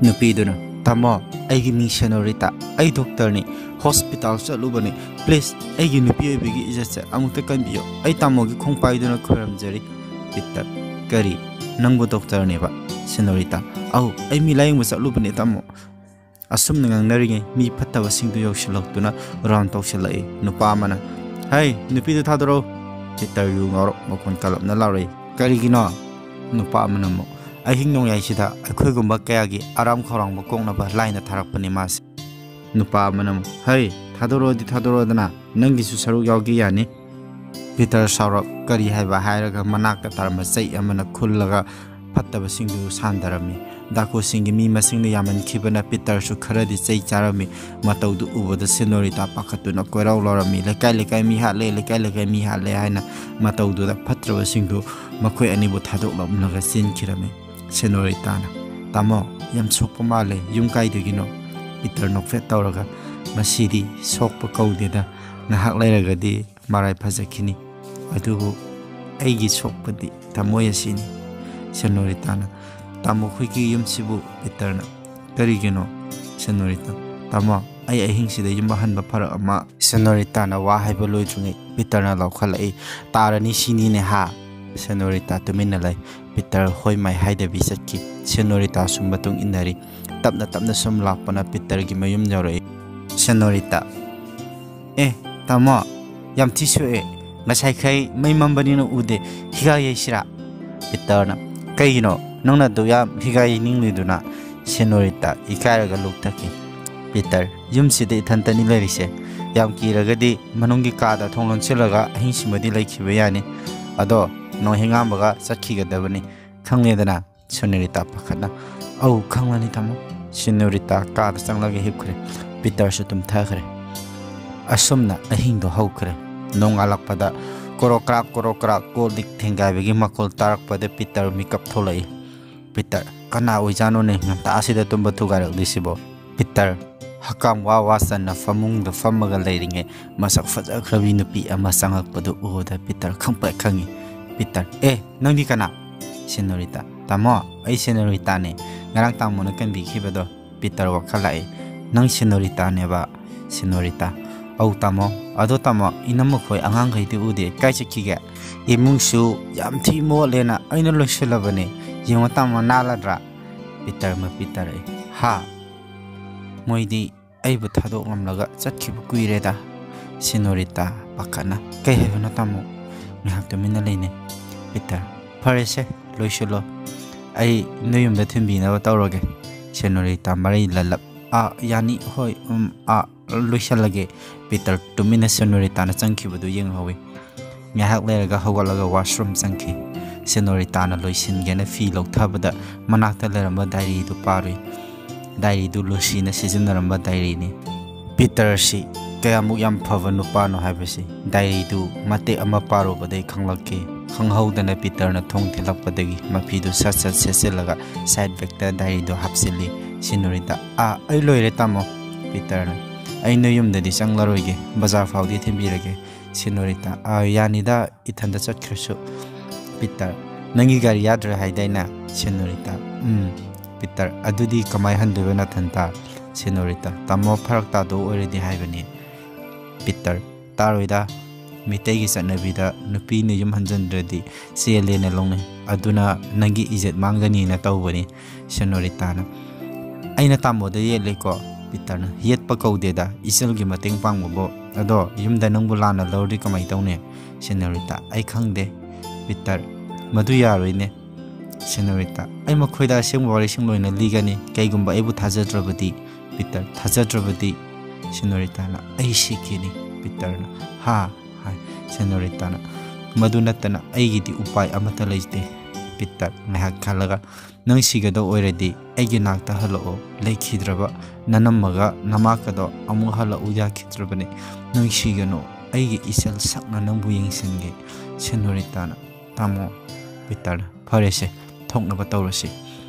ꯅꯨꯄꯤꯗꯨꯅ, "ꯇꯥꯃꯣ, ꯑꯩꯒꯤ ꯃꯤꯡ ꯁꯦꯅꯣꯔꯤꯇꯥ, ꯑꯩ ꯗꯣꯛꯇꯔꯅꯤ, ꯍꯣꯁꯄꯤꯇꯥꯜ ꯆꯠꯂꯨꯕꯅꯤ, please, ꯑꯩꯒꯤ ꯅꯨꯄꯤ ꯑꯣꯏꯕꯒꯤ ꯏꯖꯠꯁꯦ ꯑꯃꯨꯛꯇ ꯀꯟꯕꯤꯌꯨ, ꯑꯩ ꯇꯥꯃꯣꯒꯤ ꯈꯣꯡꯄꯥꯏꯗꯨꯅ ꯈꯣꯏꯔꯝꯖꯔꯤ"꯫ ꯄꯤꯇꯔ, "ꯀꯔꯤ? ꯅꯪꯕꯨ ꯗꯣꯛꯇꯔꯅꯦꯕ?" ꯁꯦꯅꯣꯔꯤꯇꯥ, "ꯑꯧ, ꯑꯩ ꯃꯤ ꯂꯥꯌꯦꯡꯕ ꯆꯠꯂꯨꯕꯅꯦ ꯇꯥꯃꯣ"꯫ ꯑꯁꯨꯝꯅ ꯉꯥꯡꯅꯔꯤꯉꯩ ꯃꯤ ꯐꯠꯇꯕꯁꯤꯡꯗꯨ ꯌꯧꯁꯤꯜꯂꯛꯇꯨꯅ ꯔꯥꯎꯟ ꯇꯧꯁꯤꯜꯂꯛꯏ꯫ ꯅꯨꯄꯥ ꯑꯃꯅ, "ꯍꯩ, ꯅꯨꯄꯤꯗꯨ ꯊꯥꯗꯣꯔꯛꯎ!" ꯄꯤꯇꯔ ꯌꯨ ꯉꯥꯎꯔꯣꯛ ꯃꯈꯣꯟ ꯀꯜꯂꯞꯅ ꯂꯥꯎꯔꯛꯏ꯫ "ꯀꯔꯤꯒꯤꯅꯣ?" ꯅꯨꯄꯥ ꯑꯃꯅ ꯑꯃꯨꯛ, "ꯑꯍꯤꯡ ꯅꯣꯡꯌꯥꯏꯁꯤꯗ ꯑꯩꯈꯣꯏꯒꯨꯝꯕ ꯀꯌꯥꯒꯤ ꯑꯔꯥꯝ ꯈꯧꯔꯥꯡꯕ ꯀꯣꯛꯅꯕ ꯂꯥꯏꯅ ꯊꯥꯔꯛꯄꯅꯤ ꯃꯥꯁꯦ"꯫ ꯅꯨꯄꯥ ꯑꯃꯅ ꯑꯃꯨꯛ, "ꯍꯩ, ꯊꯥꯗꯣꯔꯛꯑꯣꯗꯤ ꯊꯥꯗꯣꯔꯛꯑꯣꯗꯅ, ꯅꯪꯒꯤꯁꯨ ꯁꯔꯨꯛ ꯌꯥꯎꯒꯦ ꯌꯥꯅꯤ"꯫ ꯄꯤꯇꯔ ꯁꯥꯎꯔꯛ ꯀꯔꯤ ꯍꯥꯏꯕ ꯍꯥꯏꯔꯒ ꯃꯅꯥꯛꯇ ꯇꯥꯔꯝꯕ ꯆꯩ ꯑꯃꯅ ꯈꯨꯜꯂꯒ ꯐꯠꯇꯕꯁꯤꯡꯗꯨ ꯁꯥꯟꯗꯔꯝꯃꯤ꯫ ꯗꯥꯀꯨꯁꯤꯡꯒꯤ ꯃꯤ ꯃꯁꯤꯡꯅ ꯌꯥꯝꯃꯟꯈꯤꯕꯅ ꯄꯤꯇꯔꯁꯨ ꯈꯔꯗꯤ ꯆꯩ ꯆꯥꯔꯝꯃꯤ꯫ ꯃꯇꯧꯗꯨ ꯎꯕꯗ ꯁꯦꯅꯣꯔꯤꯇꯥ ꯄꯥꯈꯠꯇꯨꯅ ꯀꯣꯏꯔꯥꯎ ꯂꯥꯎꯔꯝꯃꯤ, "ꯂꯩꯀꯥꯏ ꯂꯩꯀꯥꯏ ꯃꯤ ꯍꯥꯠꯂꯦ, ꯂꯩꯀꯥꯏ ꯂꯩꯀꯥꯏ ꯃꯤ ꯍꯥꯠꯂꯦ" ꯍꯥꯏꯅ꯫ ꯃꯇꯧꯗꯨꯗ ꯐꯠꯇ꯭ꯔꯕꯁꯤꯡꯗꯨ ꯃꯈꯣꯏ ꯑꯅꯤꯕꯨ ꯊꯥꯗꯣꯛꯂꯝꯂꯒ ꯆꯦꯟꯈꯤꯔꯝꯃꯤ꯫ ꯁꯦꯅꯣꯔꯤꯇꯥꯅ, "ꯇꯥꯃꯣ, ꯌꯥꯝ ꯁꯣꯛꯄ ꯃꯥꯜꯂꯦ, ꯌꯨꯝ ꯀꯥꯏꯗꯒꯤꯅꯣ?" ꯄꯤꯇꯔ ꯅꯣꯛꯐꯦꯠ ꯇꯧꯔꯒ, "ꯃꯁꯤꯗꯤ ꯁꯣꯛꯄ ꯀꯧꯗꯦꯗ, ꯉꯥꯏꯍꯥꯛ ꯂꯩꯔꯒꯗꯤ ꯃꯔꯥꯏ ꯐꯖꯈꯤꯅꯤ, ꯑꯗꯨꯕꯨ ꯑꯩꯒꯤ ꯁꯣꯛꯄꯗꯤ ꯊꯃꯣꯏ ꯑꯁꯤꯅꯤ"꯫ ꯁꯦꯅꯣꯔꯤꯇꯥꯅ, "ꯇꯥꯃꯣ ꯈꯣꯏꯒꯤ ꯌꯨꯝꯁꯤꯕꯨ?" ꯄꯤꯇꯔꯅ, "ꯀꯔꯤꯒꯤꯅꯣ?" ꯁꯦꯅꯣꯔꯤꯇꯥ, "ꯇꯥꯃꯣ, ꯑꯩ ꯑꯍꯤꯡꯁꯤꯗ ꯌꯨꯝ ꯍꯟꯕ ꯐꯔꯛ ꯑꯃ"꯫ ꯁꯦꯅꯣꯔꯤꯇꯥꯅ ꯋꯥ ꯍꯥꯏꯕ ꯂꯣꯏꯗ꯭ꯔꯤꯉꯩ ꯄꯤꯇꯔꯅ ꯂꯥꯎꯈꯠꯂꯛꯏ, "ꯇꯥꯔꯅꯤ ꯁꯤꯅꯤꯅꯦ ꯍꯥ?" ꯁꯦꯅꯣꯔꯤꯇꯥ ꯇꯨꯃꯤꯟꯅ ꯂꯩ꯫ ꯄꯤꯇꯔ ꯍꯣꯏ ꯃꯥꯏ ꯍꯥꯏꯗꯕꯤ ꯆꯠꯈꯤ꯫ ꯁꯦꯅꯣꯔꯤꯇꯥꯁꯨ ꯃꯇꯨꯡ ꯏꯟꯅꯔꯤ꯫ ꯇꯞꯅ ꯇꯞꯅ ꯁꯨꯝ ꯂꯥꯛꯄꯅ ꯄꯤꯇꯔꯒꯤ ꯃꯌꯨꯝ ꯌꯧꯔꯛꯏ꯫ ꯁꯦꯅꯣꯔꯤꯇꯥ, "ꯑꯦ, ꯇꯥꯃꯣ, ꯌꯥꯝ ꯊꯤ ꯁꯣꯛꯑꯦ꯫ ꯉꯁꯥꯏꯈꯩ ꯃꯩ ꯃꯝꯕꯅꯤꯅ ꯎꯗꯦ꯫ ꯍꯤꯒꯥ ꯌꯩꯁꯤꯔꯥ?" ꯄꯤꯇꯔꯅ, "ꯀꯩꯒꯤꯅꯣ ꯅꯪꯅ ꯑꯗꯨ ꯌꯥꯝ ꯍꯤꯒꯥ ꯌꯩꯅꯤꯡꯂꯤꯗꯨꯅ?" ꯁꯦꯅꯣꯔꯤꯇꯥ ꯏꯀꯥꯏꯔꯒ ꯂꯣꯛꯊꯈꯤ꯫ ꯄꯤꯇꯔ, "ꯌꯨꯝꯁꯤꯗ ꯏꯊꯟꯇꯅꯤ ꯂꯩꯔꯤꯁꯦ꯫ ꯌꯥꯝ ꯀꯤꯔꯒꯗꯤ ꯃꯅꯨꯡꯒꯤ ꯀꯥꯗ ꯊꯣꯡ ꯂꯣꯟꯁꯤꯜꯂꯒ ꯑꯍꯤꯡꯁꯤꯃꯗꯤ ꯂꯩꯈꯤꯕ ꯌꯥꯅꯤ꯫ ꯑꯗꯣ ꯅꯣꯡ ꯍꯦꯛ ꯉꯥꯟꯕꯒ ꯆꯠꯈꯤꯒꯗꯕꯅꯤ꯫ ꯈꯪꯂꯦꯗꯅ?" ꯁꯦꯅꯣꯔꯤꯇꯥ ꯄꯥꯈꯠꯅ, "ꯑꯧ, ꯈꯪꯂꯅꯤ ꯇꯥꯃꯣ"꯫ ꯁꯦꯅꯣꯔꯤꯇꯥ ꯀꯥꯗ ꯆꯪꯂꯒ ꯍꯤꯞꯈ꯭ꯔꯦ꯫ ꯄꯤꯇꯔꯁꯨ ꯇꯨꯝꯊꯈ꯭ꯔꯦ꯫ ꯑꯁꯨꯝꯅ ꯑꯍꯤꯡꯗꯣ ꯍꯧꯈ꯭ꯔꯦ꯫ ꯅꯣꯡꯉꯥꯜꯂꯛꯄꯗ ꯀꯣꯔꯣꯛ ꯀ꯭ꯔꯥꯛ ꯀꯣꯔꯣꯛ ꯀ꯭ꯔꯥꯛ ꯀꯣꯜ ꯂꯤꯛ ꯊꯦꯡꯒꯥꯏꯕꯒꯤ ꯃꯈꯣꯜ ꯇꯥꯔꯛꯄꯗ ꯄꯤꯇꯔ ꯃꯤꯀꯞ ꯊꯣꯛꯂꯛꯏ꯫ "ꯄꯤꯇꯔ, ꯀꯅꯥ ꯑꯣꯏꯖꯥꯠꯅꯣꯅꯦ ꯉꯟꯇꯥꯁꯤꯗ ꯇꯨꯝꯕ ꯊꯨꯒꯥꯏꯔꯛꯂꯤꯁꯤꯕꯣ?" ꯄꯤꯇꯔ ꯍꯀꯥꯝ ꯋꯥ ꯋꯥ ꯆꯟꯅ ꯐꯃꯨꯡꯗ ꯐꯝꯃꯒ ꯂꯩꯔꯤꯉꯩ ꯃꯁꯛ ꯐꯖꯈ꯭ꯔꯕꯤ ꯅꯨꯄꯤ ꯑꯃ ꯆꯪꯉꯛꯄꯗꯨ ꯎꯕꯗ ꯄꯤꯇꯔ ꯈꯪꯄ꯭ꯔꯦꯛ ꯈꯪꯉꯤ꯫ ꯄꯤꯇꯔ, "ꯑꯦ, ꯅꯪꯗꯤ ꯀꯅꯥ?" ꯁꯦꯅꯣꯔꯤꯇꯥ, "ꯇꯥꯃꯣ, ꯑꯩ ꯁꯦꯅꯣꯔꯤꯇꯥꯅꯦ, ꯉꯔꯥꯡ ꯇꯥꯃꯣꯅ ꯀꯟꯕꯤꯈꯤꯕꯗꯣ꯫" ꯄꯤꯇꯔ ꯋꯥꯈꯜ ꯂꯥꯛꯏ꯫ "ꯅꯪ ꯁꯦꯅꯣꯔꯤꯇꯥꯅꯦꯕ?" ꯁꯦꯅꯣꯔꯤꯇꯥ, "ꯑꯧ ꯇꯥꯃꯣ꯫ ꯑꯗꯣ ꯇꯥꯃꯣ, ꯏꯅꯝꯃ ꯈꯣꯏ ꯑꯉꯥꯡꯈꯩꯗꯤ ꯎꯗꯦ, ꯀꯥꯏ ꯆꯠꯈꯤꯒꯦ? ꯏꯃꯨꯡꯁꯨ ꯌꯥꯝ ꯊꯤ ꯃꯣꯠꯂꯦꯅ ꯑꯩꯅ ꯂꯣꯏꯁꯤꯜꯂꯕꯅꯦ, ꯌꯦꯡꯉꯣ ꯇꯥꯃꯣ, ꯅꯥꯜꯂꯗ꯭ꯔꯥ?" ꯄꯤꯇꯔ ꯃꯄꯤ ꯇꯥꯔꯛꯏ꯫ "ꯍꯥ? ꯃꯣꯏꯗꯤ ꯑꯩꯕꯨ ꯊꯥꯗꯣꯛꯂꯝꯂꯒ ꯆꯠꯈꯤꯕ ꯀꯨꯏꯔꯦꯗ꯫" ꯁꯦꯅꯣꯔꯤꯇꯥ ꯄꯥꯈꯠꯅ, "ꯀꯩ ꯍꯥꯏꯕꯅꯣ ꯇꯥꯃꯣ?" ꯉꯥꯏꯍꯥꯛ ꯇꯨꯃꯤꯟꯅ ꯂꯩꯅꯩ꯫ ꯄꯤꯇꯔ, "ꯐꯔꯦꯁꯦ, ꯂꯣꯏꯁꯤꯜꯂꯣ, ꯑꯩ ꯅꯣꯏ ꯌꯨꯝꯗ ꯊꯤꯟꯕꯤꯅꯕ ꯇꯧꯔꯒꯦ꯫" ꯁꯦꯅꯣꯔꯤꯇꯥ ꯃꯔꯩ ꯂꯜꯂꯞ, "ꯑꯥ, ꯌꯥꯅꯤ, ꯍꯣꯏ, ꯎꯝ, ꯑꯥ, ꯂꯣꯏꯁꯤꯜꯂꯒꯦ꯫" ꯄꯤꯇꯔ ꯇꯨꯃꯤꯟꯅ ꯁꯦꯅꯣꯔꯤꯇꯥꯅ ꯆꯪꯈꯤꯕꯗꯨ ꯌꯦꯡꯍꯧꯏ꯫ ꯉꯥꯏꯍꯥꯛ ꯂꯩꯔꯒ ꯍꯧꯒꯠꯂꯒ ꯋꯥꯁꯔꯨꯝ ꯆꯪꯈꯤ꯫ ꯁꯦꯅꯣꯔꯤꯇꯥꯅ ꯂꯣꯏꯁꯤꯟꯒꯦꯅ ꯐꯤ ꯂꯧꯊꯕꯗ ꯃꯅꯥꯛꯇ ꯂꯩꯔꯝꯕ ꯗꯥꯏꯔꯤꯗꯨ ꯄꯥꯔꯨꯏ꯫ ꯗꯥꯏꯔꯤꯗꯨ ꯂꯨꯁꯤꯅ ꯁꯤꯖꯤꯟꯅꯔꯝꯕ ꯗꯥꯏꯔꯤꯅꯤ꯫ ꯄꯤꯇꯔꯁꯤ ꯀꯌꯥꯃꯨꯛ ꯌꯥꯝ ꯐꯕ ꯅꯨꯄꯥꯅꯣ ꯍꯥꯏꯕꯁꯤ ꯗꯥꯏꯔꯤꯗꯨ ꯃꯇꯦꯛ ꯑꯃ ꯄꯥꯔꯨꯕꯗꯩ ꯈꯪꯂꯛꯈꯤ꯫ ꯈꯪꯍꯧꯗꯅ ꯄꯤꯇꯔꯅ ꯊꯣꯡ ꯊꯤꯜꯂꯛꯄꯗꯒꯤ ꯃꯐꯤꯗꯨ ꯁꯠ ꯁꯠ ꯁꯦꯠꯆꯤꯜꯂꯒ ꯁꯥꯏꯠ ꯕꯦꯒꯇ ꯗꯥꯏꯔꯤꯗꯨ ꯍꯥꯞꯆꯤꯜꯂꯤ꯫ ꯁꯦꯅꯣꯔꯤꯇꯥ, "ꯑꯥ, ꯑꯩ ꯂꯣꯏꯔꯦ ꯇꯥꯃꯣ꯫" ꯄꯤꯇꯔꯅ, "ꯑꯩ ꯅꯣꯏ ꯌꯨꯝꯗꯗꯤ ꯆꯪꯂꯔꯣꯏꯒꯦ, ꯕꯖꯥꯔ ꯐꯥꯎꯗꯤ ꯊꯤꯟꯕꯤꯔꯒꯦ꯫" ꯁꯦꯅꯣꯔꯤꯇꯥ, "ꯑꯥ, ꯌꯥꯅꯤꯗ, ꯏꯊꯟꯗ ꯆꯠꯈ꯭ꯔꯁꯨ꯫" ꯄꯤꯇꯔ, "ꯅꯪꯒꯤ ꯒꯥꯔꯤ ꯌꯥꯗ꯭ꯔꯦ ꯍꯥꯏꯗꯥꯏꯅꯦ?" ꯁꯦꯅꯣꯔꯤꯇꯥ, "ꯎꯝ꯫" ꯄꯤꯇꯔ, "ꯑꯗꯨꯗꯤ ꯀꯃꯥꯏ ꯍꯟꯗꯣꯏꯕ ꯅꯊꯟꯇ?" ꯁꯦꯅꯣꯔꯤꯇꯥ, "ꯇꯥꯃꯣ ꯐꯔꯛ ꯇꯥꯗꯧ ꯑꯣꯏꯔꯗꯤ ꯍꯥꯏꯕꯅꯤ꯫" ꯄꯤꯇꯔ, "ꯇꯥꯔꯣꯏꯗ, ꯃꯤꯇꯩꯒꯤ ꯆꯠꯅꯕꯤꯗ ꯅꯨꯄꯤꯅ ꯌꯨꯝ ꯍꯟꯖꯤꯟꯗ꯭ꯔꯗꯤ ꯆꯦꯜꯂꯦꯅ ꯂꯧꯅꯩ, ꯑꯗꯨꯅ ꯅꯪꯒꯤ ꯏꯖꯠ ꯃꯥꯡꯒꯅꯤꯅ ꯇꯧꯕꯅꯤ꯫" ꯁꯦꯅꯣꯔꯤꯇꯥꯅ, "ꯑꯩꯅ ꯇꯥꯃꯣꯗ ꯌꯦꯠꯂꯦꯀꯣ?" ꯄꯤꯇꯔꯅ, "ꯌꯦꯠꯄ ꯀꯧꯗꯦꯗ, ꯏꯆꯜꯒꯤ ꯃꯇꯦꯡ ꯄꯥꯡꯕꯕꯨ꯫ ꯑꯗꯣ ꯌꯨꯝꯗ ꯅꯪꯕꯨ ꯂꯥꯟꯅ ꯂꯧꯔꯗꯤ ꯀꯃꯥꯏ ꯇꯧꯅꯤ?" ꯁꯦꯅꯣꯔꯤꯇꯥ, "ꯑꯩ ꯈꯪꯗꯦ꯫" ꯄꯤꯇꯔ, "ꯃꯗꯨ ꯌꯥꯔꯣꯏꯅꯦ꯫" ꯁꯦꯅꯣꯔꯤꯇꯥ, "ꯑꯩ ꯃꯈꯣꯏꯗ ꯑꯁꯦꯡꯕ ꯋꯥꯔꯤꯁꯤꯡ ꯂꯣꯏꯅ ꯂꯤꯒꯅꯤ, ꯀꯩꯒꯨꯝꯕ ꯑꯩꯕꯨ ꯊꯥꯖꯗ꯭ꯔꯕꯗꯤ꯫" ꯄꯤꯇꯔ, "ꯊꯥꯖꯗ꯭ꯔꯕꯗꯤ?" ꯁꯦꯅꯣꯔꯤꯇꯥꯅ, "ꯑꯩ ꯁꯤꯈꯤꯅꯤ꯫" ꯄꯤꯇꯔꯅ, "ꯍꯥ?" ꯍꯥꯏ꯫ ꯁꯦꯅꯣꯔꯤꯇꯥꯅ, "ꯃꯗꯨ ꯅꯠꯇꯅ ꯑꯩꯒꯤꯗꯤ ꯎꯄꯥꯏ ꯑꯃꯠꯇ ꯂꯩꯇꯦ꯫" ꯄꯤꯇꯔ ꯉꯥꯏꯍꯥꯛ ꯈꯜꯂꯒ, "ꯅꯪ ꯁꯤꯒꯗꯧ ꯑꯣꯏꯔꯗꯤ ꯑꯩꯒꯤ ꯅꯥꯛꯇ ꯍꯜꯂꯛꯑꯣ꯫ ꯂꯩꯈꯤꯗ꯭ꯔꯕ ꯅꯅꯝꯃꯒ ꯅꯃꯥꯀꯗꯣ ꯑꯃꯨꯛ ꯍꯜꯂꯛꯎ ꯌꯥꯈꯤꯗ꯭ꯔꯕꯅꯤ꯫ ꯅꯨꯡꯁꯤꯒꯅꯨ, ꯑꯩꯒꯤ ꯏꯆꯜ ꯁꯛꯅ ꯅꯪꯕꯨ ꯌꯦꯡꯁꯤꯟꯒꯦ꯫" ꯁꯦꯅꯣꯔꯤꯇꯥꯅ, "ꯇꯥꯃꯣ꯫" ꯄꯤꯇꯔꯅ, "ꯐꯔꯦꯁꯦ, ꯊꯣꯛꯅꯕ ꯇꯧꯔꯁꯤ꯫"